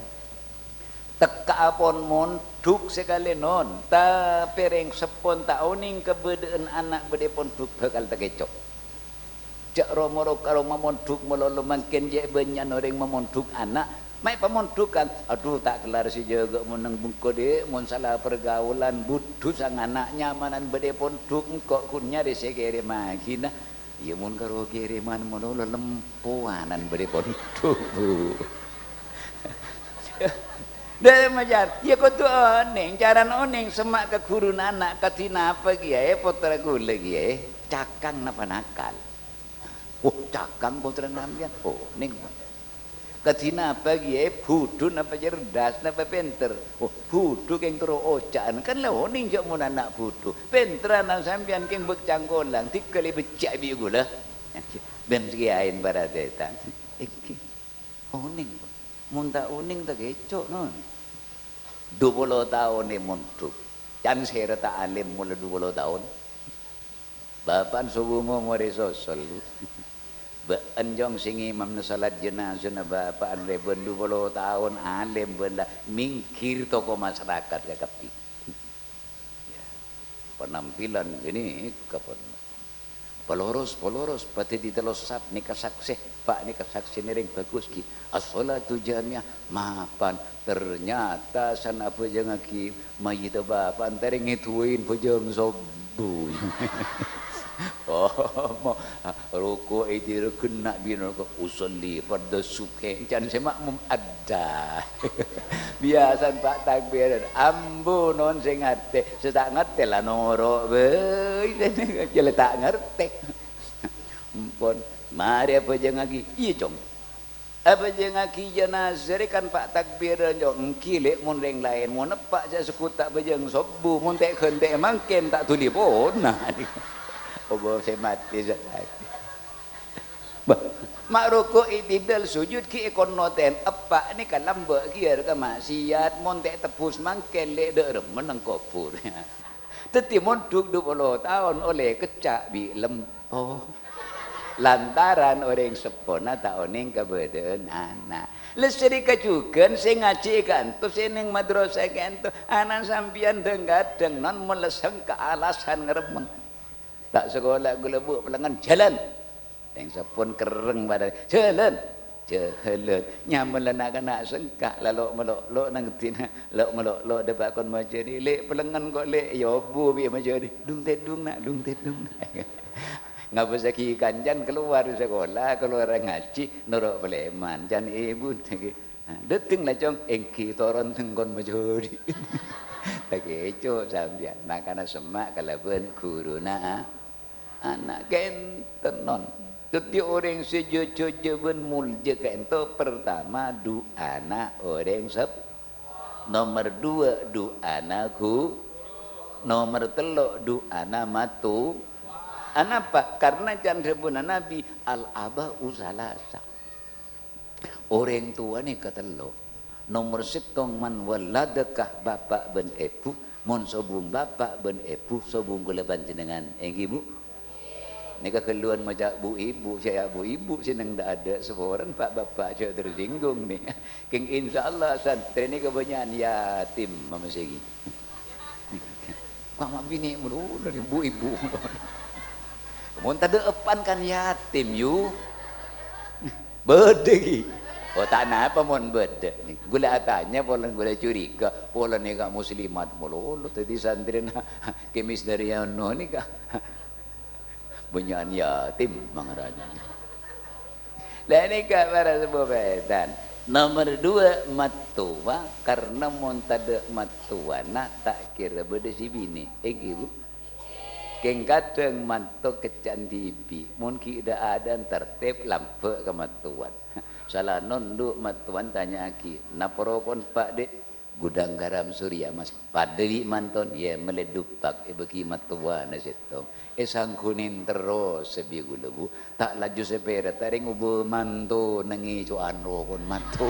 Tekka'a pon mondhuk sakalè, non, tapè rèng seppona ta' onèng kabâdâ'ânna ana' bâdâ pondhuk bhâkal takèco'. Jhâ' ro-moro karo mamondhuk malolo mangkèn cè' bânnya'na orèng mamondhuk ana', ma' èpamondhughân. Adhu, ta' kellar sè jâgâ mon neng bengko, Dhi', mon sala pergaulan, budhu sang ana' nyamanan bâdâ pondhuk, engko' ghun nyarè sè kèrèmaghina. Iyâ, mon karo kèrèman malolo lempowanan bâdâ pondhuk, Bu'. Dâ' majar, iyâ kodhu onèng, carana onèng semma' ka ghuruna ana', kadhi napa kèyaè pottra kaulâ kèyaè, cakang napa nakal? Oh, cakang pottrana sampèyan. Oh, nèng. Kadhi napa kèyaè, budhu napa cerdas napa pènter? Oh, budhu kèng terro oca'an. Kan la onèng jhâ' mon ana' budhu. Pènter ana' sampèyan kèng bâk cangkolang, dhika lè' beccè' bi' kaulâ. Bân kèyaèn para tètan. Èngghi. Onèng, mon ta' onèng takèco', non. Dupolo taon è mondhuk. Can sèra ta' alèm mola dupolo taon. Bapa'na sobung omorè sosol. Bâ'na, Cong, sè ngimamma salat jenazana bapa'na rè bân dupolo taon alèm bân la mèngghir toko masarakat kakabbhi. Ya. Penampilan ini kapan? Paloros, paloros, padhâddhi tello sap nèka saksè, Pa', nèka saksèna rèng bhâghus ghi. As-shalatu jami'ah, mapan. Ternyata san abhâjângaghi mayyitta bapa' èntarè ngèduwâi bhâjâng sobbhu. Oh, mo, ruku'i dira ghenna' binè ruku', usolli fardhu subhi, can sè makmum adda. Biyasana, Pa', takbiran, ambu non sè ngartè, sè ta' ngartè la noro' bhâi, jhâ' la ta' ngartè. Empon, marè abhâjângaghi, iyâ, Cong. Abhâjângaghi janaza rè kan, Pa', takbiran, Cong. Èngghi lè' mon rèng laèn, mon eppa' jhâ' segghut ta' bhâjâng sobbhu, mon tè'-ghântè' mangkèn ta' dhuli pona. Obo sè matè sè tadi. Bâh, ma' ruku' i'tidal sujud ghi' èkonnotèn, eppa' nèka lambâ' ghi' arè ka ma'siyat, mon tè' tebbhus mangkèn lè' dâ' remma neng kobhur. Dhâddhi mondhuk dupolo taon ollè kecca' bi' lempo. Lantaran orèng seppona ta' onèng kabâdâ'ân ana'. Lèssèrè kajhughân sè ngajhi ka'anto, sè neng madrasah ka'anto, ana' sampèyan dhâng-kadhâng non malesseng ka alasan ngaremmeng. Ta' sakola ghulâ bu' pèlengngen, "Jhâlân!" Rèng seppon kerrèng padâ, "Jhâlân! Jhâlân!" Nyamana na'-kana' sengka, la lo'-melo' lo' nang dina, lo'-melo' lo' dâpa' kon majâri, "Lè', pèlengngen ko', Lè'." "Iyâ obu bi' majâri." "Dung-tèdung, Na', dung-tèdung, Na'." Ngabâssaghi kancana kalowar sakola, kalowar ngajhi, noro' palèman. Can èbhu, "Dâteng la, Cong." "Èngghi, toron tèng kon majâri." Takèco sampèyan, mangkana semma' kalabân ghuruna, a-, ana'. Kènten, non. Dhâddhi orèng sè jhâ-, jhâjhâ bân molja ka'ènto, pertama, du'ana orèng sep-, nomer dua, du'ana ghu-, nomer tello', du'ana matu. Anapa? Karna can dhâbuna Nabi, "Al-aba'u salasa." Orèng towa nèka tello'. Nomer sèttong, man waladaka, bapa' bân èbhu. Mon sobung bapa' bân èbhu, sobung kaulâ panjhennengngan. Èngghi, Bu? Nèka ghâlluwân maca bu-ibu, sè ya bu-ibu sè neng dâ'-adâ' saporana, Pak, Bapak jhâ' tersinggung, nè. Kèng insyaallah santrè nèka bânnya'an yatim, mama sègi. Kok ma' binè' malolo, bu-ibu malolo. Mon tadâ' eppan kan yatim, yu. Bâdâ, ghi. Oh, ta' napa mon bâdâ. Ghulâ atanya, polana ghulâ curiga, polana nèka muslimat malolo, dhâddhi santrèna Kè Mister Yono nèka. Bânnya'an yatim mangarana. Lah nèka para sepuh bhâdhân. Nomer dua, mattowa, karna mon tadâ' mattowana ta' kèra bâdâ sè binè'. Èngghi, Bu? Kèng kadhâng matto kecca'an dhibi', mon ghi' dâ'-adâ'ân tertib lambâ' ka mattowan. Sala nondhu' mattowan tanya'aghi, "Napa rokon, Pa', Dhi'?" "Gudang Garam Surya, Mas." "Padâ bi' manton?" "Iyâ, mellè dupak èbâghi mattowana sèttong." È sangghunin terros sè bi' ghulâ, Bu. Ta' laju sapèra, ta' rèng obâ manto nangèng co'an rokon matto.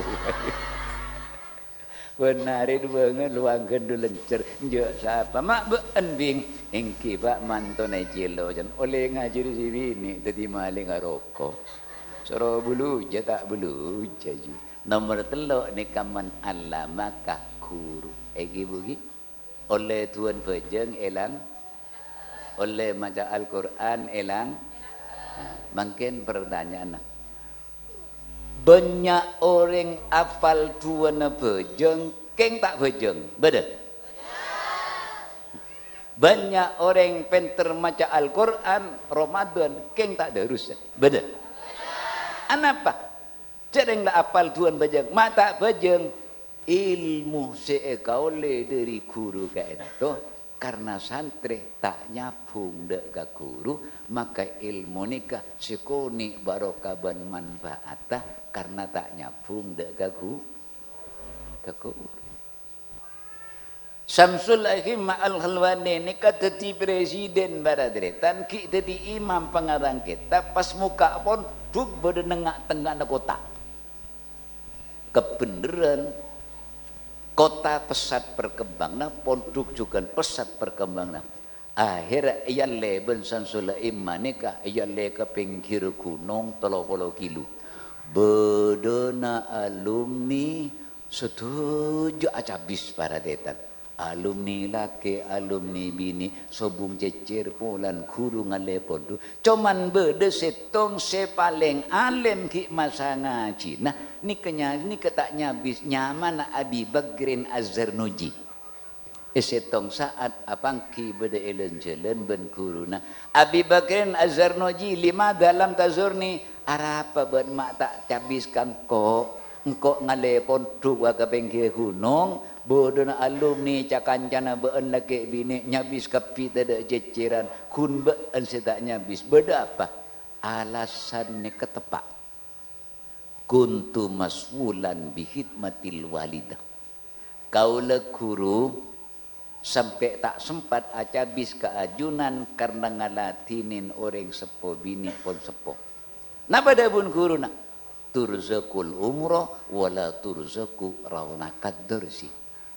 Bân arè bângal luwang ghândhu lèncèr, "Enjâ' sapa?" "Ma' bâ'ân, Bing?" "Èngghi, Pa', mantona Cèlo, can ollè ngajhâri sè binè' dhâddhi malèng aroko'." Soro buluja ta' buluja, ju. Nomer tello' nèka man allamaka ghuru. Èngghi, Bu, ghi? Ollè du'ân bhâjâng èlang, ollè maca Al-Qur'an èlang. Nah, mangkèn pertanyaanna, bânnya' orèng apal du'âna bhâjâng, kèng ta' bhâjâng? Bâdâ? Bânnya' orèng pènter maca Al-Qur'an, Ramadan, kèng ta' darusan? Bâdâ? Anapa? Jhâ' rèng la apal du'ân bhâjâng, ma' ta' bhâjâng. Ilmu sè èkaollè dhâri ghuru ka'ènto, karna santrè ta' nyabhung dâ' ka ghuru, maka ilmu nèka sè konè' barokah bân manfaatta, karna ta' nyabhung dâ' ka ghu-, ka ghuru. Samsul Aghimma Al-Halwani nèka dhâddhi presiden, para tarètan, ghi' dhâddhi imam pangarang kètab, pas mokka' pondhuk bâdâ neng-, tengnga'na kottha. Kabhendherrân, kottha pesat perkembanganna, pondhuk jhughân pesat perkembanganna. Akhèrra èyallè bân Samsul Aghimma nèka, èyallè ka pèngghir ghunong tello polo kilo. Bâdâna alumni sadhâjâ acabis, para tarètan. Alumni lakè', alumni binè', sobung cècèr, polana ghuru ngallè pondhuk. Coman bâdâ sèttong sè palèng alèm ghi' masa ngajhina, nèka nya-, nèka ta' nyabis, nyamana Abi Bakrin Az-Zarnuji. È sèttong sa'at apangghi bâdâ è lan-jhâlân bân ghuruna. "Abi Bakrin Az-Zarnuji, limadha lam tazurni?" "Arapa bâ'na ma' ta' cabis ka engko'? Engko' ngallè pondhuk wa ka pèngghir ghunong, bâdâna alumni ca-kancana bâ'na lakè' binè' nyabis kabbhi tadâ' cècèran, ghun bâ'na sè ta' nyabis. Bâdâ apa?" "Alasanna teppa'. Kuntu masghulan bi khidmatil walidah." Kaulâ ghuru sampè' ta' sempat acabis ka ajunan karna ngaladhinè orèng seppo binè' pon seppo. Napa dhâbuna ghuruna? "Turzaqul umra wa la turzaqu raunaqad darsi."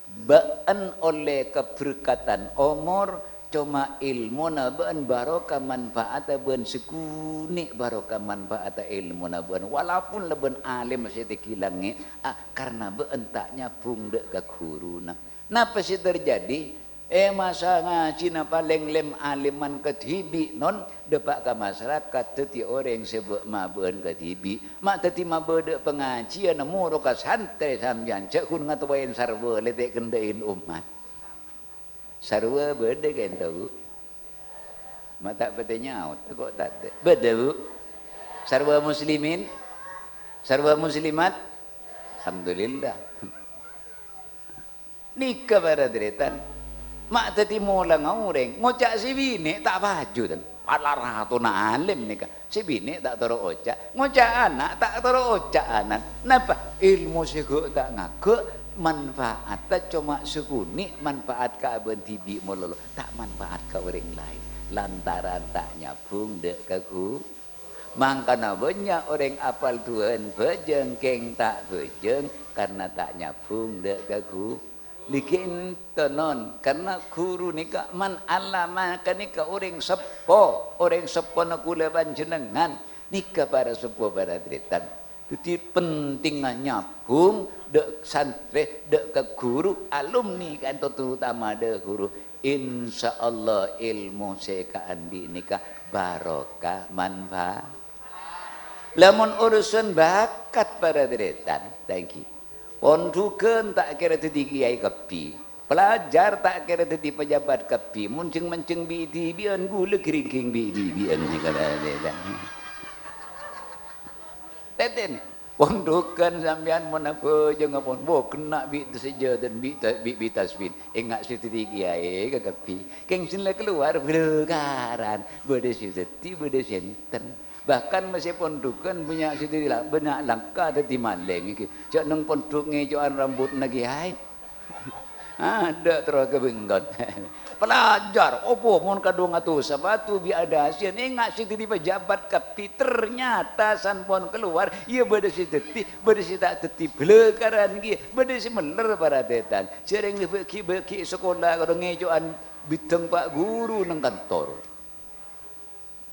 Bâ'na ollè kaberkatan omor, coma èlmona bâ'na barokah manfaatta bâ'na sè ghunè' barokah manfaatta èlmona bâ'na. Walaupun la bâ'na alèm sè tèngghi langngè', a, karna bâ'na ta' nyabhung dâ' ka ghuruna. Napa sè terjadi? È masa ngajhina palèng lèm-alèman kadhibi', non, dâpa' ka masarakat dhâddhi orèng sè bâ'-mabâ'ân kadhibi'. Ma' dhâddhi mabâdâ pangajiân, moro ka santrè sampèyan, jhâ' ghun ngatowaèn sarwa lè ta' èkendhâ'in ommat. Sarwa bâdâ kènto, Bu? Ma' ta' patè nyaot, kok tadâ'. Bâdâ, Bu? Sarwa muslimin? Sarwa muslimat? Alhamdulillah. Nèka para tarètan. Ma' dhâddhi molangnga orèng, ngoca' sè binè' ta' paju, tan. Pala ratona alèm nèka. Sè binè' ta' toro' oca', ngoca' ana' ta' toro' oca' anan. Napa? Èlmo sè ghâ' ta' ngaghâ', manfaatta coma sakonè', manfaat ka abâ'na dhibi' malolo, ta' manfaat ka orèng laèn, lantaran ta' nyabhung dâ' ka ghu-, mangkana bânnya' orèng apal duwâ'ân bhâjâng kèng ta' bhâjâng karna ta' nyabhung dâ' ka ghu-, Nèka ènto, non, karna ghuru nèka man alama ka nèka orèng seppo, orèng seppona kaulâ panjhennengngan. Nèka para seppo, para tarètan. Dhâddhi pentingnga nyabhung dâ' santrè, dâ' ka ghuru, alumni ka'dinto terutama dâ' ghuru. Insyaallah èlmo sè èkaandi' nèka barokah, manfa-, Lamon urusan bakat, para tarètan, ta' ènggi. Pondhughân ta' kèra dhâddhi kèyaè kabbhi. Pelajar ta' kèra dhâddhi pejabat kabbhi. Mon jhâng-manjhâng bi'-dhibi'ân, ghulâ ghârènggèng bi'-dhibi'ân, para tarètan. Tètèn. Pondhughân sampèyan mon abhâjângnga pon, wo, ghenna' bi' sajâdâna, bi' ta-, bi', bi' tasbih. Enga' sè dhâddhi kèyaè kakabbhi. Kèng sè la kalowar bhâlâkaran. Bâdâ sè dhâddhi, bâdâ sè enten. Bahkan meskipun dhukan bannya' sè dhâddhi la-, bannya' langka dhâddhi malèng iki. Jhâ' neng pondhuk ngèco'an rambutna kèyaè. Adâ' terro ka bengkon. Pelajar, opo mon kadhung atos sapatu bi' adâ' siyan, enga' sè dhâddhi pejabat kabbhi, ternyata san pon kalowar, iyâ bâdâ sè dhâddhi, bâdâ sè ta' dhâddhi, bhâlâkaran kèya, bâdâ sè mèller para tarètan. Sèrèng bâgi-bâgi sakola karo ngèco'an bidhâng pa' ghuru neng kantor.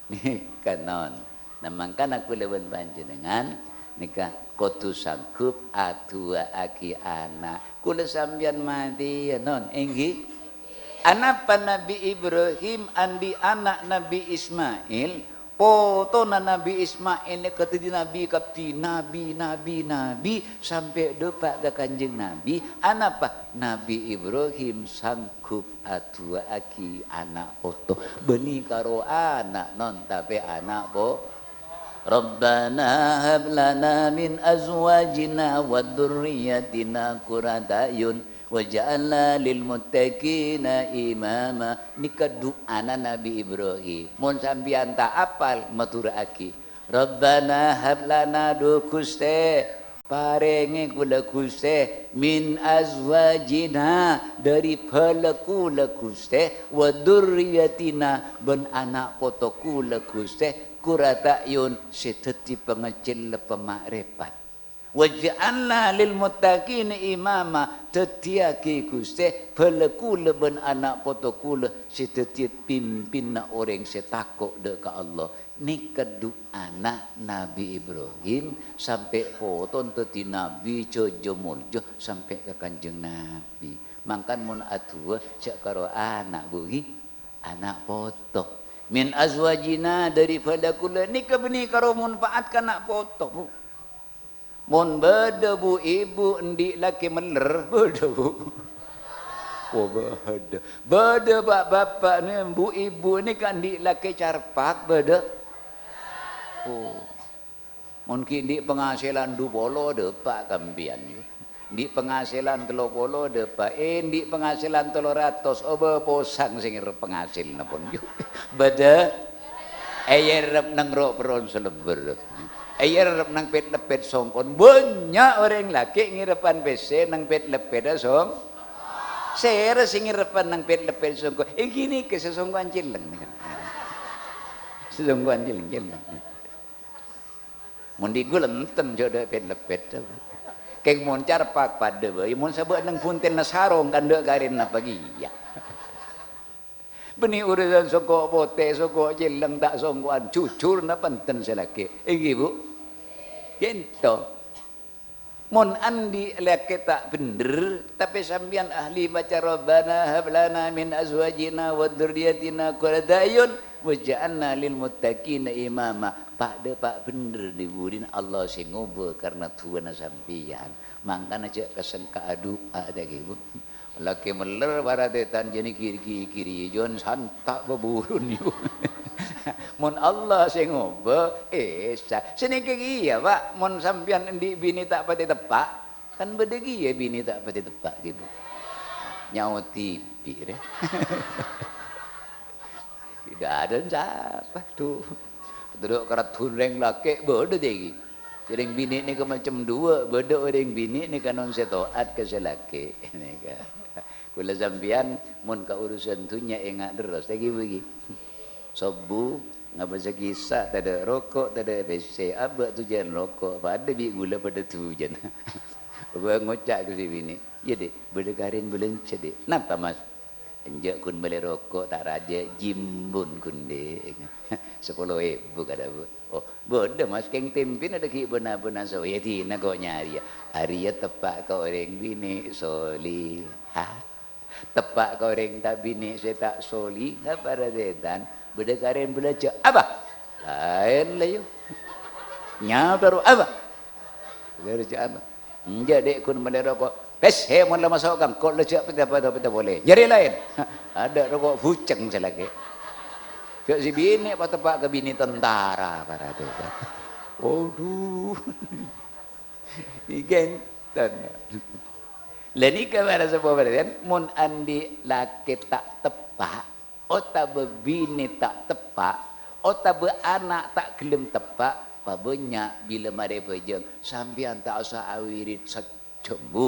Nèka, non. Nah, mangkana kaulâ bân panjhennengngan nèka kodhu sanggup adu'aaghi ana'. Kaulâ sampèyan matèya, non, ènggi? Anapa Nabbhi Ibrahim andi' ana' Nabbhi Ismail? Potona Nabbhi Ismail nèka dhâddhi nabbhi kabbhi, nabbhi, nabbhi, nabbhi, sampè' dâpa' ka Kanjeng Nabbhi. Anapa? Nabbhi Ibrahim sanggup adu'aaghi ana' poto. Bânnè karo ana', non, tapè ana' po-, "Rabbana hab lana min azwajina wa dzurriyyatina qurrata a'yun waj'alna lil muttaqina imama." Nèka du'ana Nabbhi Ibrahim. Mon sampèyan ta' apal, madhurâ'aghi. "Rabbana hab lana," dhu Ghustè, "parèngè kaulâ, Ghustè, min azwajina, dhâri bhâlâ kaulâ, Ghustè, wa dzurriyyatina, bân ana' poto kaulâ, Ghustè, qurrata a'yun, sè dhâddhi pangècellep pama'rèfat. Waj'alna lil muttaqina imama, dhâddhiyâghi, Ghustè, bhâlâ kaulâ bân ana' poto kaulâ sè dhâddhi pimpinna orèng sè tako' dâ' ka Allah." Nèka du'ana Nabbhi Ibrahim, sampè' potona dhâddhi nabbhi, jhâjâ molja sampè' ka Kanjeng Nabbhi. Mangkana mon adu'a, jhâ' karo ana', Bu, ghi? Ana' poto. "Min azwajina," dhâri bhâlâ kaulâ, nèka bânnè karo manfaat ka ana' poto, Bu. Mon bâdâ bu-ibu andi' lakè mèller, bâdâ, Bu? Oh, bâdâ. Bâdâ, Pak, Bapak, nè, bu-ibu nèka andi' lakè carpak, bâdâ? Oh. Mon ghi' andi' panghasilan dupolo, dâpa' ka empèyan, yu. Andi' panghasilan tello polo, dâpa'. Eh, andi' panghasilan tello ratos, oh, bâ, posang sè ngèrep panghasilna pon, yu. Bâdâ? Èyèrep neng ro'-perro'na salebbher. Èyèrep neng pèt-leppèt songko'na. Bânnya' orèng lakè' ngèreppan pèssè neng pèt-leppèdda song-, sèra sè ngèreppan neng pèt-leppèt songko'. Eh, ghânèka sè songko'an celleng. Sè songko'an celleng-celleng. Mon dhi' ghulâ enten jhâ' dâ' pèt-leppèt. Kèng mon carpak padâ bhâi, mon sabâ' neng buntelna sarong kan dâ' karèna napa kèya. Bânnè urusan songko' potè, songko' celleng, ta' songko'an, jujur napa enten sè lakè'? Ènggi, Bu? Ghânto. Mon andi' lakè ta' bhendher, tapè sampèyan ahli maca, "Rabbana hab lana min azwajina wa dzurriyyatina qurrata a'yun waj'alna lil muttaqina imama." Pa'-dâpa' bhendher è budina Allah sè ngobâ karna du'âna sampèyan. Mangkana jhâ' kasengka'a du'a, ta' ghi, Bu? Lakè meller para tètan jâni ghi-, ghi-, ghi-, jon santa' baburun, yu. Mon Allah sè ngobâ, eh, sa-, sanèka kèya, Pa', mon sampèyan andi' binè ta' patè teppa', kan bâdâ kèya binè ta' patè teppa', gitu. Nyaot tipi, rè. Tidak ada sapa, tuh. Terus karat rèng lakè, bâdâ, dâggi'. Rèng binè' nèka macem duwâ', bâdâ orèng binè' nèka non sè to'at ka sè lakè', nèka. Kaulâ sampèyan mon ka urusan dhunnya enga' terros, ta' ghi bâgi. Sobbhu, ngabâsa kissa, tadâ' roko', tadâ' pèssè, abâ' dujân roko', padâ bi' ghulâ padâ dujân. Bâ ngoca' ka sè binè', "Iyâ, Dhi', bâdâ karèn bâlânjhâ, Dhi'." "Napa, Mas?" "Enjâ' ghun mellè roko' ta' rajâ, jimbun ghun, Dhi'." "Sapolo èbu, kadhâbu'." "Oh, bâdâ, Mas, kèng tempèna dâggi' bân-abâna so-, yâ dina ko' nyarèya." Arèya teppa' ka orèng binè' solihah. Teppa' ka orèng ta' binè' sè ta' solihah, para tètan. Bâdâ karèn bâlânjhâ. "Apa?" "Laèn, la, yu." "Nyapa, ro, apa?" "Bâlânjhâ apa?" "Enjâ', Dhi', ghun mellè roko'." "Pèssè mon la maso' ka engko' la jhâ' pètta-pètta polè. Nyarè laèn." Adâ' roko' buceng sè lakè'. Jhâ' sè binè' pateppa' ka binè tentara, para tètan. Waduh. Ghânten. Lah nèka para seppo, para tètan, mon andi' lakè ta' teppa', otabâ binè ta' teppa', otabâ ana' ta' ghellem teppa', pabânnya' bilâ marè bhâjâng, sampèyan ta' osa awirid sajjhâm, Bu.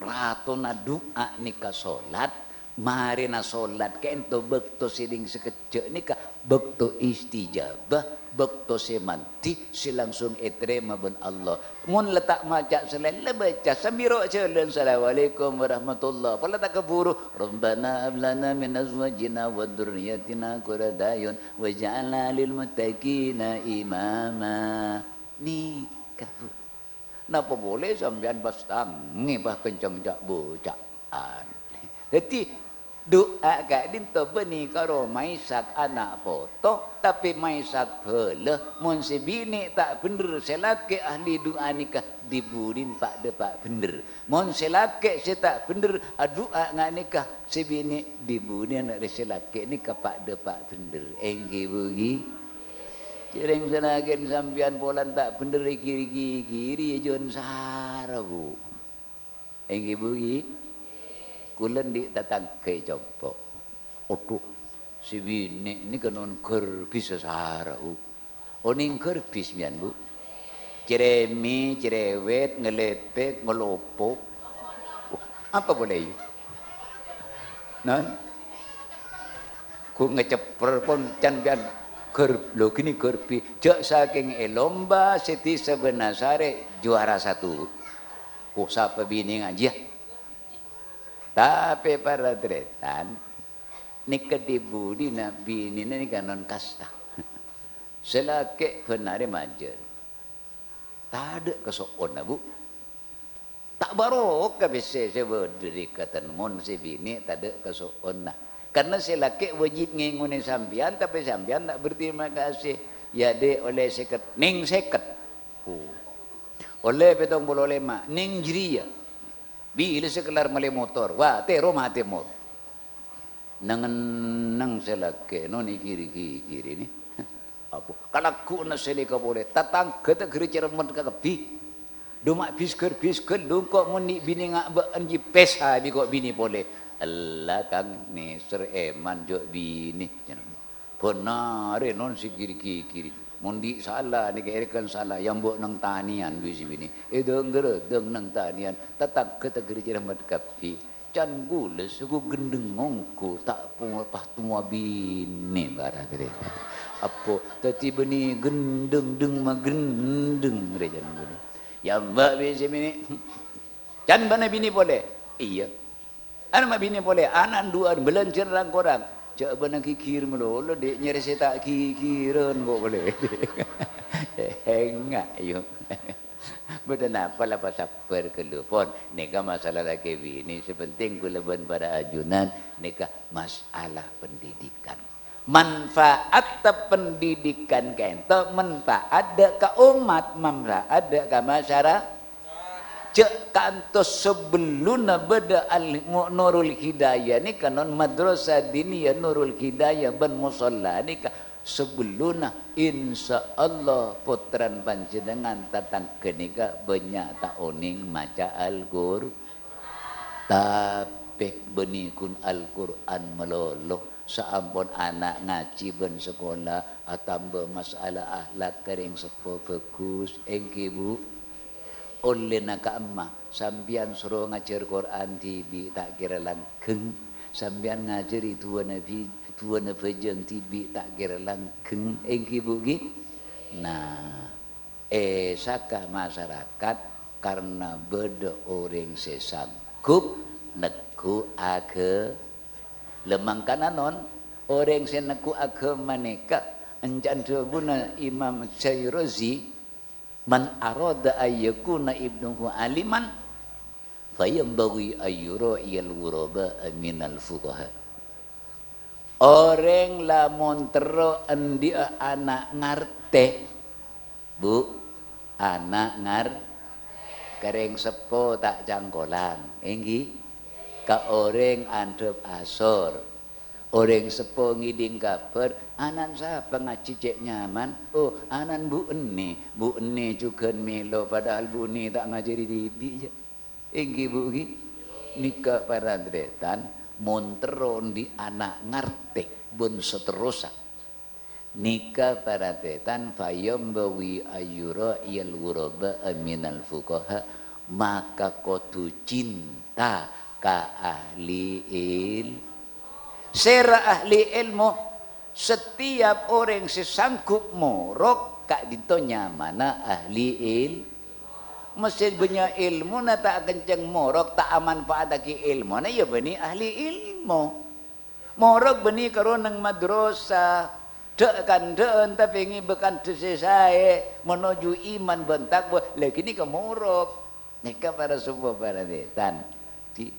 Ratona du'a nèka solat, marèna solat kaènto bâkto sè rèng sakejjhâ' nèka bâkto istijabah, bâkto sè mandhi sè langsung ètarèma bân Allah. Mon la ta' maca salaèn, la baca sambi ro' jhâlân, "Assalamualaikum warahmatullah." Pola ta' kabhuru, "Rabbana hab lana min azwajina wa dzurriyyatina qurrata a'yun waj'alna lil muttaqina imama." Nèka, Bu. Napa polè sampèyan pas tangè, pas kenceng ca'-boca'an. Dhâddhi, du'a ka'dinto bânnè karo maèsak ana' poto, tapè maèsak bhâlâ. Mon sè binè' ta' bhendher, sè lakè' ahli du'a nèka dhi-budhina pa'-dâpa' bhendher. Mon sè lakè' sè ta' bhendher adu'a nga' nèka, sè binè' dhi-budhina rè sè lakè' nèka pa'-dâpa' bhendher. Èngghi, Bu, ghi? Jhâreng sanajjhân sampèyan polana ta' bhendher ègiri-giri, jon sara, Bu. Èngghi, Bu, ghi? Kaulâ andi' tatangghâ è compo'. Adhu, sè binè' nèka non ghârbis sara, Bu. Onèng ghârbis sampèyan, Bu? Cerèmè, cerewet, ngalèpèk, ngalopok. Apa polè, yu? Nah, ghu ngacepper pon can-, can ghâr-, lho, ghini ghârbis. Jhâ' sakèng è lomba sè dhisa Bânasarè juara satu. Oh, sapa binè ngajhiyâ? Tapè para tarètan, nèka dhi-budhina binèna nèka non kasta. Sè lakè' bân arè majâr. Tadâ' kaso'onna, Bu. Ta' barokah pèssè sè bâdâ rèkaten mon sè binè' tadâ' kaso'onna. Karna sè lakè' wajib ngèngonè sampèyan, tapè sampèyan ta' berterima kasih. Yâ, Dhi', ollè sèket, nèng sèket. Oh. Ollè pèttong polo lèma', nèng jârèya. Bilâ sè kellar mellè motor, wah, tèro matè mot. Neng-enneng sè lakè' non ègiri-giri nè. Apo, kalagghuna sè nèka polè, tatangghâ ta' ghâri cermet kakabbhi. Dhu ma' bis-ghârbis ghâllu, engko' mon nè' binè nga' bâ'ân jiyâ pèsa bi' ko' binè polè. Ella, Kang, nèser èman jhâ' binè. Bân arè non sè ghiri-ghiri. Mon dhi' sala nèka èrèkan sala, yâ mbok neng tanèyan bi' sè binè. Èdâng-ghârâdâng neng tanèyan, tatangghâ ta' ghâri cermet kabbhi. Can ghulâ sè ghu gendheng ongghu ta' po-, pas towa binè barang rè. Apo, dhâddhi bânnè gendheng, deng ma gendheng rè can ghulâ. Yâ mbok bi' sè binè. Can bâ'na binè polè? Iyâ. Ana' ma' binè polè, ana' duwâ'ân bâlânjhâna rang-korang. Jhâ' bâ'na ghighir malolo, Dhi', nyarè sè ta' ghighirân kok polè. Enga', yu. Bâdâ napa la pasabbhâr ghâllu, pon. Nèka masalah lakè binè, sè penting kaulâ bân para ajunan nèka masalah pendidikan. Manfaat pendidikan ka'ènto, manfaat dâ' ka ommat, manfaat dâ' ka masyara-, jhâ' kantos sabellunna bâdâ al-, Nurul Hidayah nèka, non, Madrasah Diniyah Nurul Hidayah bân Musholla nèka, sabellunna, insyaallah, pottrana panjhennengngan tatangghâ nèka bânnya' ta' onèng maca Al-Qur-, tapè bânnè ghun Al-Qur'an malolo, saampon ana' ngajhi bân sakola, atamba masalah akhlak ka rèng seppo bhâghus, èngghi, Bu? Ollèna ka'imma, sampèyan soro ngajhâr Qur'an dhibi' ta' kèra langghâng, sampèyan ngajhâri duwâna bi-, duwâna bhâjâng dhibi' ta' kèra langghâng, èngghi, Bu, ghi? Nah, è saka masarakat karna bâdâ orèng sè sanggup neggu' agha-, la mangkana, non, orèng sè neggu' aghâma nèka, èncana dhâbuna Imam Syirazi, "Man arada ayyakuna ibnuhu aliman, fayanbaghi ayyura'iyal ghuraba'a minal fuqaha." Orèng lamon terro andi'â ana' ngartè, Bu, ana' ngar-, ka rèng seppo ta' cangkolang, èngghi? Ka orèng andhâp asor. Orèng seppo ngèdhing kabhâr, "Ana'na sapa ngajhi cè' nyaman?" "Oh, ana'na Bu Eni." Bu Eni jhughân mèlo, padahal Bu Eni ta' ngajhâri dhibi', yâ. Èngghi, Bu, ghi? Nèka para tarètan, mon terro andi' ana' ngartè bân saterrossa. Nèka para tarètan, "Fayanbaghi ayyura'iyal ghuraba'a minal fuqaha," maka kodhu cinta ka ahli il-, sèra ahli èlmo. Setiap orèng sè sanggup morok ka'dinto nyamana ahli il-, mastè bânnya' èlmona ta' kencèng morok, ta' amanfaataghi èlmona, yâ bânnè ahli èlmo. Morok bânnè karo neng madrasah, dhâ'-kandhâ'ân tapè ngibâ kandhâ sè saè, manoju iman bân taqwa, la ghânèka morok. Nèka para seppo, para tarètan. Di-,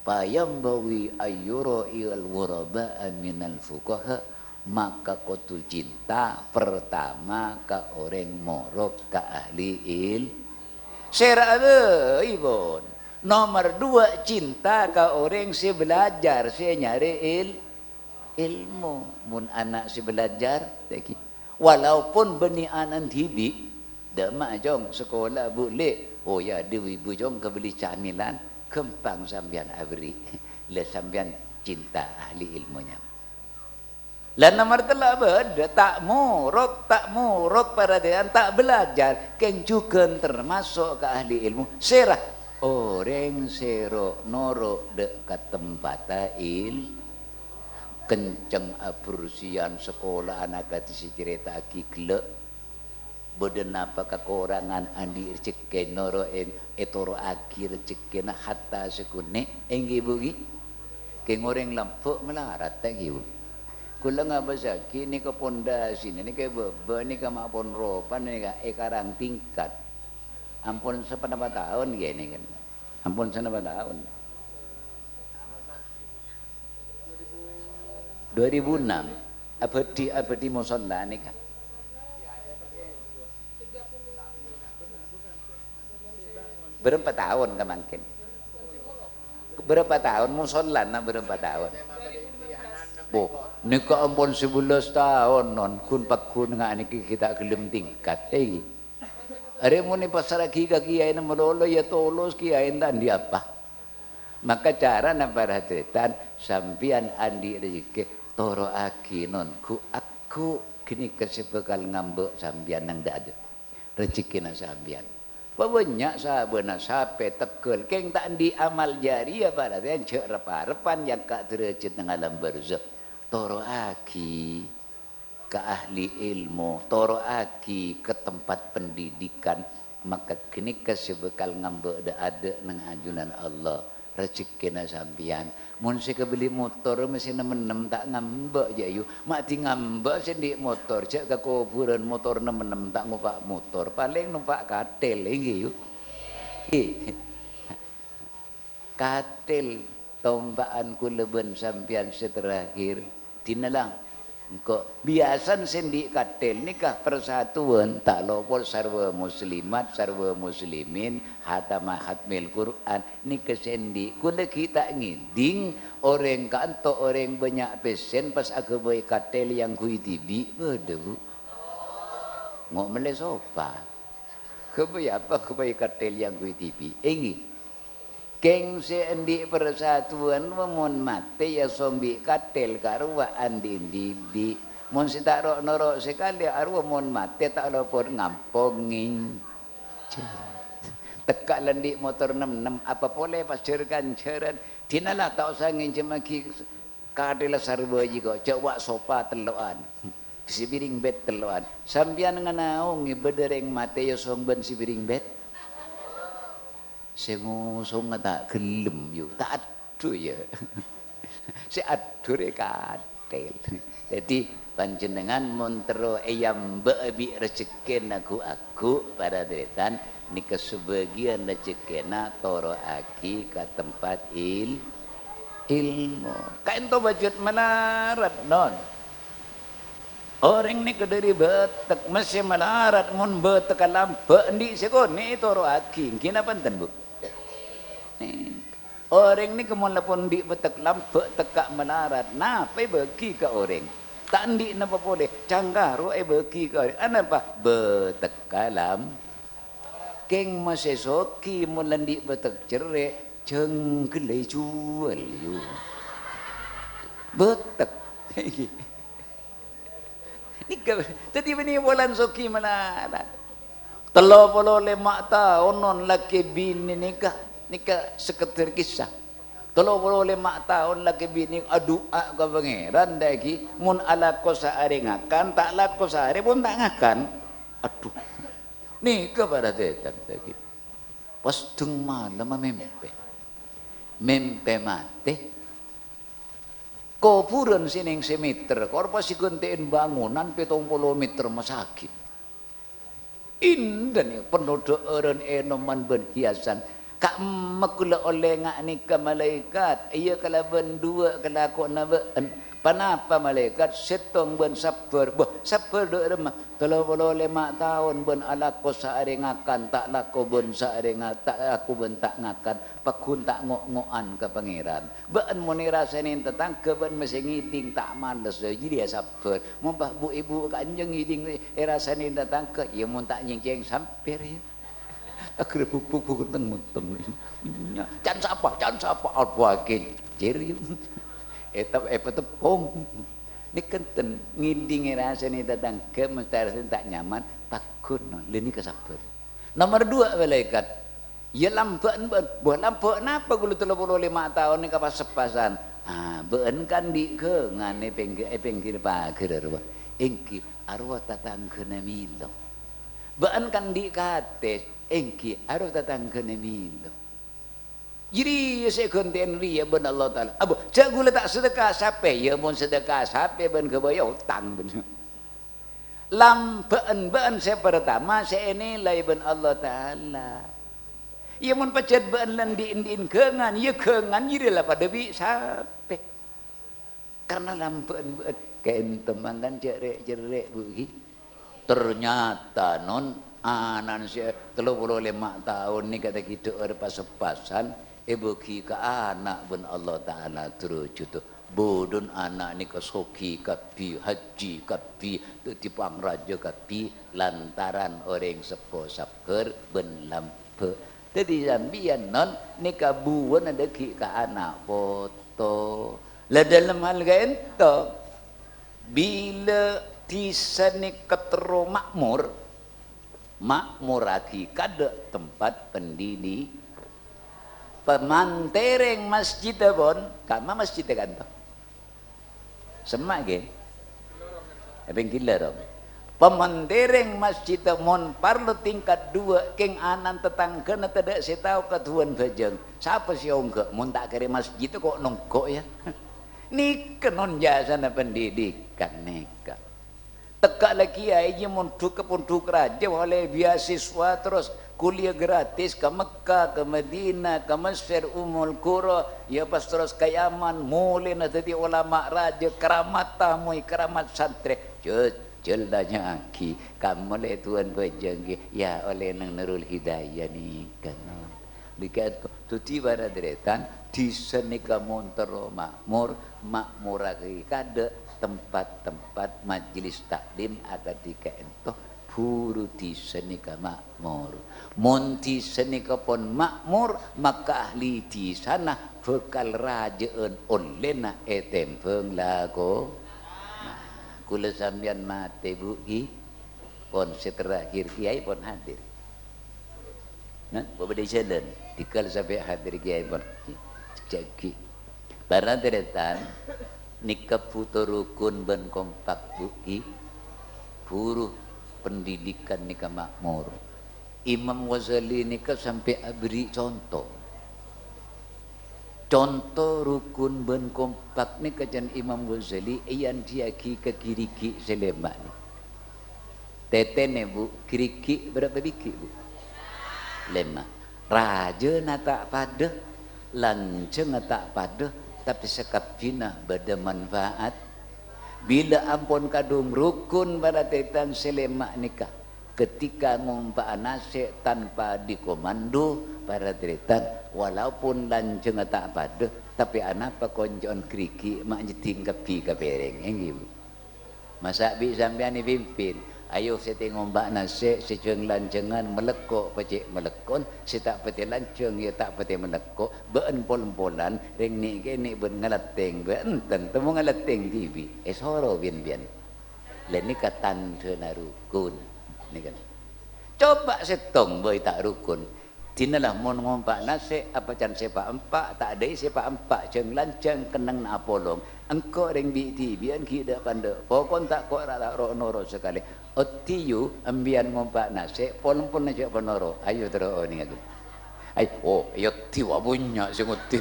"Fayanbaghi ayyura'iyal ghuraba'a minal fuqaha," maka kodhu cinta pertama ka orèng morok ka ahli il-, sèra bhâi, pon. Nomer dua, cinta ka orèng sè belajar, sè nyarè il-, èlmo. Mon ana' sè belajar, lagi. Walaupun bânnè ana'na dhibi', "Dâ'emma, Cong, sakola, Bu, Lè'?" "Oh, yâ, dhi-, Bu, Cong, kabelli camilan." Ghâmpang sampèyan aberri'. La sampèyan cinta ahli èlmonya. La nomer tello' bâdâ, ta' morok, ta' morok para tarètan, ta' belajar, kèng jhughân termaso' ka ahli èlmo. Sèra? Orèng sè ro-, noro' dâ' ka tempatta il-, kencèng abersiyan sakola'an akadhi sè ècarèta'aghi ghellâ'. Bâdâ napa kakorangan andi' rejhekkè noro'è, ètoro'aghi rejhekkèna hatta sakonè', èngghi, Bu, ghi? Kèng orèng lambâ' malarat, èngghi, Bu? Kaulâ ngabâsaghi nèka pondasina, nèka bâbâ, nèka ma' pon ropan, nèka èkarang tingkat. Ampon saponapa taon, ghi, nèka? Ampon sanapa taon? Dua ribu enam. Abâdhi, abâdhi mosolla nèka. Bârâmpa taon kamangkèn? Bârâmpa taon mosollana, bârâmpa taon? Bo, nèka ampon sabellâs taon, non, ghun-pagghun nga' nèkè ghi' ta' ghellem tingkat, eh. Arè mon èpassra'aghi ka kiyaèna malolo, ya tolos kiyaèna ta' andi' apa. Maka carana para tarètan, sampèyan andi' rejhekkè, toro'aghi, non, ghu'-, agghu', ghânèka sè bhâkal ngambâ' sampèyan neng dâ'-, rejhekkèna sampèyan. Pabânnya' sabâna sapè tegghâl, kèng ta' andi' amal jariyah, para tarètan, jhâ' rep-arepan nyangka' dârâjhât neng alam barzakh. Toro'aghi ka ahli èlmo, toro'aghi ka tempat pendidikan, maka ghânèka sè bhâkal ngambâ' dâ'-, adâ' neng ajunan Allah, rejhekkèna sampèyan. Mon sè kabelli motor mè' sè nem-ennem ta' ngambâ', jâ', yu. Ma' dhi ngambâ' sè andi' motor, jhâ' ka kobhurân motor nem-ennem ta' ngopa' motor, palèng nompa' kathèl, èngghi, yu. Kathèl tompa'an kaulâ bân sampèyan sè terakhir. Dinala, engko' biyasana sè andi' kathèl nèka persatuan, ta' lopot sarwa muslimat, sarwa muslimin, hatama hatmil Qur'an, nèka sè andi'. Kaulâ ghi' ta' ngèdhing orèng ka'anto orèng bânnya' pèssèna pas aghâbây kathèl èyangghuy dhibi', bâdâ, Bu. Ngo' mellè sopa. Ghâbây apa? Ghâbây kathèl èyangghuy dhibi'. Èngghi. Kèng sè andi' persatuan, mon matè èsong bi' kathèl, karowa andi' dhibi'. Mon sè ta' ro'-noro' sakalè, arowa mon matè ta' lopot ngampongè. Tekka' la andi' motor nem-nem, apa polè pas jhâr-kanjhârân. Dinala ta' osa ngènjhâmaghi kathèlla sarwa jiyâ ko', jhâ' wa' sopa tello'an. Sè biring bèt tello'an. Sampèyan nganaongè bâdâ rèng matè èsong bân sè biring bèt? Sè ngosonga ta' ghellem, yu, ta' adhu, ya. Sè adhu rè kathèl. Dhâddhi, panjhennengngan mon terro èambâ'â bi' rejekkèna ghu-, ghu-, para tarètan, nèka sabâgiyân rejekkèna toro'aghi ka tempat il-, ilmu. Ka'ènto bâjât malarat, non. Orèng nèka dâri bâtek, messè malarat, mon bâtekka lambâ', andi' sè konè' ètoro'aghi, ènggi napa enten, Bu? Nèka. Orèng nèka mon la pon andi' bâtek lambâ' tekka' malarat, napa èbâgi ka orèng? Ta' andi' napa polè, cangkaro èbâgi ka orèng. Anapa? Bâtekka lam-, kèng messè soghi mon la andi' bâtek cerrè', jhânggellâ èjhuwâl, yu. Bâtek. Nèka, dhâddhi bânnè polana soghi malarat. Tello polo lèma' taon non lakè binè nèka, nèka sekedar kisah. Tello polo lèma' taon lakè binè adu'a ka Pangèran, dâggi' mon alako saarè ngakan, ta' lako saarè pon ta' ngakan. Adhu. Nèka para tarètan, dâggi'. Pas dhâng malemma mèmpè. Mèmpè matè. Kobhurân sè neng sèmèter, kor pas èghântè'è bângonan pèttong polo mèter masagit. Indan, ya, penno dhâ'ârân ènoman bân hiasan. Ka'emma kaulâ ollè nga' nèka malaèkat, iyâ kalabân duwâ' kalakowanna bâ'en. Ponapa malaèkat? Sèttong bân sabbhâr. Bâh, sabbhâr dâ' remma? Tello polo lèma' taon bân alako saarè ngakan, ta' lako bân saarè nga-, ta' lako bân ta' ngakan, pagghun ta' ngo'-ngo'an ka Pangèran. Bâ'en mon èrasanè tatangghâ bâ'en messè ngèdhing ta' males, jârèya sabbhâr. Mon pas bu-ibu ka'anjhâng ngèdhing èrasanè tatangghâ, iyâ mon ta' nyèngkèng sampèr, iyâ. Aghârâ buk-buk-buk teng-menteng. Can sapa? Can sapa? Aduh, akèncèr, iyâ. Ètep-, èpateppong. Nèka enten ngèdhing èrasanè tatangghâ, mestè rasanè ta' nyaman, pagghun, lha nèka sabbhâr. Nomer duwâ', malaèkat. Iyâ, lambâ'ân bâ'en. Bâh, lambâ' napa kaulâ tello polo lèma' taon nèka pas-seppasan? Ah, bâ'en kan andi' ghângan è pèngghir, è pèngghir paghâr, arowa. Èngghi, arowa tatangghâna mèlo. Bâ'en kan andi' katès? Èngghi, arowa tatangghâna mèlo. Jârèya sè èghântè'è rèya bân Allah Ta'ala. Abâ, jhâ' kaulâ ta' sadhâka sapè, ya mon sadhâka sapè bân ghâbây otang, bân. Lambâ'ân bâ'en sè partama sè ènilai bân Allah Ta'ala. Iyâ, mon pajhât bâ'en la andi'-andi'in ghângan, iyâ ghângan jârèya la padâ bi' sapè. Karna lambâ'ân bâ'en ka'ènto mangkana jhâ' rè'-cerrè', Bu, ghi. Ternyata, non, ana'na sè tello polo lèma' taon nèka ta' ghi' dhâ'âr pas-seppasan, èbâghi ka ana' bân Allah Ta'ala, dârâjhâddhâ. Bâdâna ana' nèka soghi kabbhi, hajji kabbhi, dhâddhi pangrajâ kabbhi lantaran orèng seppo sabbhâr bân lambâ'. Dhâddhi sampèyan, non, nèka buwâna dhâggi' ka ana' poto. La dâlem hal ka'ènto, bilâ dhisa nèka terro makmur, makmurraghi kadâ' tempat pendidi-, pamantereng masjiddhâ pon, kamma masjiddhâ ka'ènto. Semma' ghi? È pèngghir lorong. Pamantereng masjiddhâ mon parlo tingkat duwâ', kèng ana'na tatangghâna tadâ' sè tao kadhuwân bhâjâng. Sapa sè ongghâ? Mon ta' kèrè masjid kok nongghâ, ya? Nèka non jasana pendidikan nèka. Tekka' la kèyaè, iyâ, mondhuk ka pondhuk rajâ, ollè beasiswa, terros kuliah gratis ka Mekkah, ka Madinah, ka Mesir, Ummul Qura, iyâ, pas terros ka Yaman, molèna dhâddhi olama rajâ, karamat tamoy, karamat santrè. Jhâjhâl tanya'aghi, kamma lè' towan bhâjâng ghi, iyâ, ollè neng Nurul Hidayah nèka. Dhika-, dhâddhi, para tarètan, dhisa nèka mon terro ma'mor, ma'morraghi kaadâ' tempat-tempat majelis taklim akadhi ka'ènto, buru dhisa nèka ma'mor. Mon dhisa nèka pon ma'mor, maka ahli dhisana bhâkal rajâ'ân ollèna ètèmbhâng lako-, nah, kaulâ sampèyan matè, Bu, ghi. Pon sè terakhir, kèyaè pon hadir. Nah, bâ-, bâdâ jhâlân. Dhika sampè' hadir, kèyaè pon. Jâghi. Para tarètan, nèka bhuto rukun bân kompak, Bu, ghi. Buru pendidikan nèka ma'mor. Imam Ghazali nèka sampè' aberri' conto. Conto rukun bân kompak nèka, can Imam Ghazali, èandhiyaghi ka ghirighi' sè lèma' nèka. Tètèna, Bu, ghirighi' bârâmpa bighi', Bu? Lèma'. Rajâna ta' padâ, lanjhângnga ta' padâ, tapè sakabbhiyânna bâdâ manfaat. Bilâ ampon kadhung rukun, para tarètan, sè lèma' nèka, ketika ngompa'a nasè' tanpa dikomando, para tarètan, walaupun lanjhângnga ta' padâ, tapè anapa konco'an ghirighi' ma' nyeddhing kabbhi ka pèrèng, èngghi, Bu? Masa' bi' sampèyan èpimpin? Ayo, sè tè ngompa'a nasè', sè jhâng-lanjhângan, malèkko' pacè' malèkko'an, sè ta' patè lanjhâng, iyâ ta' patè malèkko', bâ'ân pol-empolan, rèng nè'-kènè' bân ngalattèng, bâ'ân tanto mon ngalattèng dhibi', èsoro bi' sampèyan. Lha nèka tandhâna rukun. Nèka. Coba sèttong bhâi ta' rukun. Dinala mon ngompa'a nasè', apa can sè pa'-empa', ta' dhâi sè pa'-empa', jhâng-lanjhâng kennengnga apolong. Engko' rèng bi'-dhibi'ân ghi' dhâ'-pandhâ', pokon ta' ko' ra-, ta' ro'-noro' sakalè. Oddhi yu, embiyan ngompa'a nasè', pol-empolna jhâ' panoro'. Ayo terro onèng aku. Ay, oh, iyâ oddhi wa bunnya' sè ngoddhi.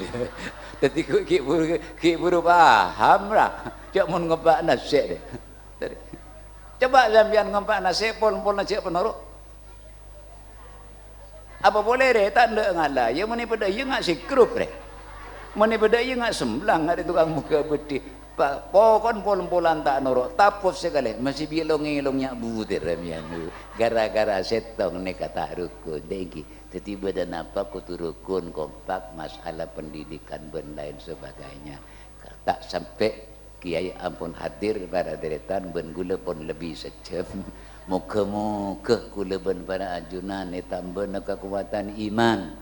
Dhâddhi ghi' buru, ghi' buru paham ra. Jhâ' mon ngompa'a nasè' dhâ'. Coba sampèyan ngompa'a nasè', pol-empolna jhâ' panoro'. Apa polè rè, ta' endâ' ngala, iyâ, mon è padâ iyâ nga' sèkrop rè. Mon è padâ iyâ nga' semblang, nga' rè tokang moghâ bhâdhi. Pa-, pokon pol-empolan ta' noro', tapos sakalè, masih bi' long-èlong nya' butèr, sampèyan. Gara-gara sèttong nèka ta' rukun, dâggi'. Dhâddhi bâdâ napa kodhu rukun, kompak, masalah pendidikan, bân lain sebagainya. Ta' sampè' Kèyaè ampon hadir, para tarètan, bân ghulâ pon lebbi sajjhâm. Moghâ-moghâ ghulâ bân para ajunan ètambâna kakowadhân iman.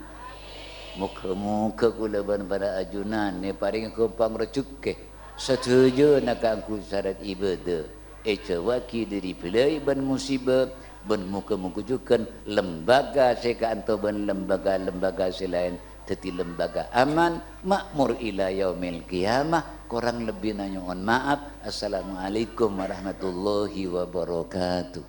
Moghâ-moghâ ghulâ bân para ajunan èparèngè ghâmpang rejhekkè sadhâjâna kaangghuy sarat ibâdâ, èjâuwaghi dhâri bâlâi bân musiba, bân moghâ-moghâ jhughân lembaga sè ka'anto bân lembaga-lembaga sè laèn dhâddhi lembaga aman, makmur ila yaumil qiyamah. Korang lebbina nyo'on ma'ap. Assalamualaikum warahmatullahi wabarakatuh.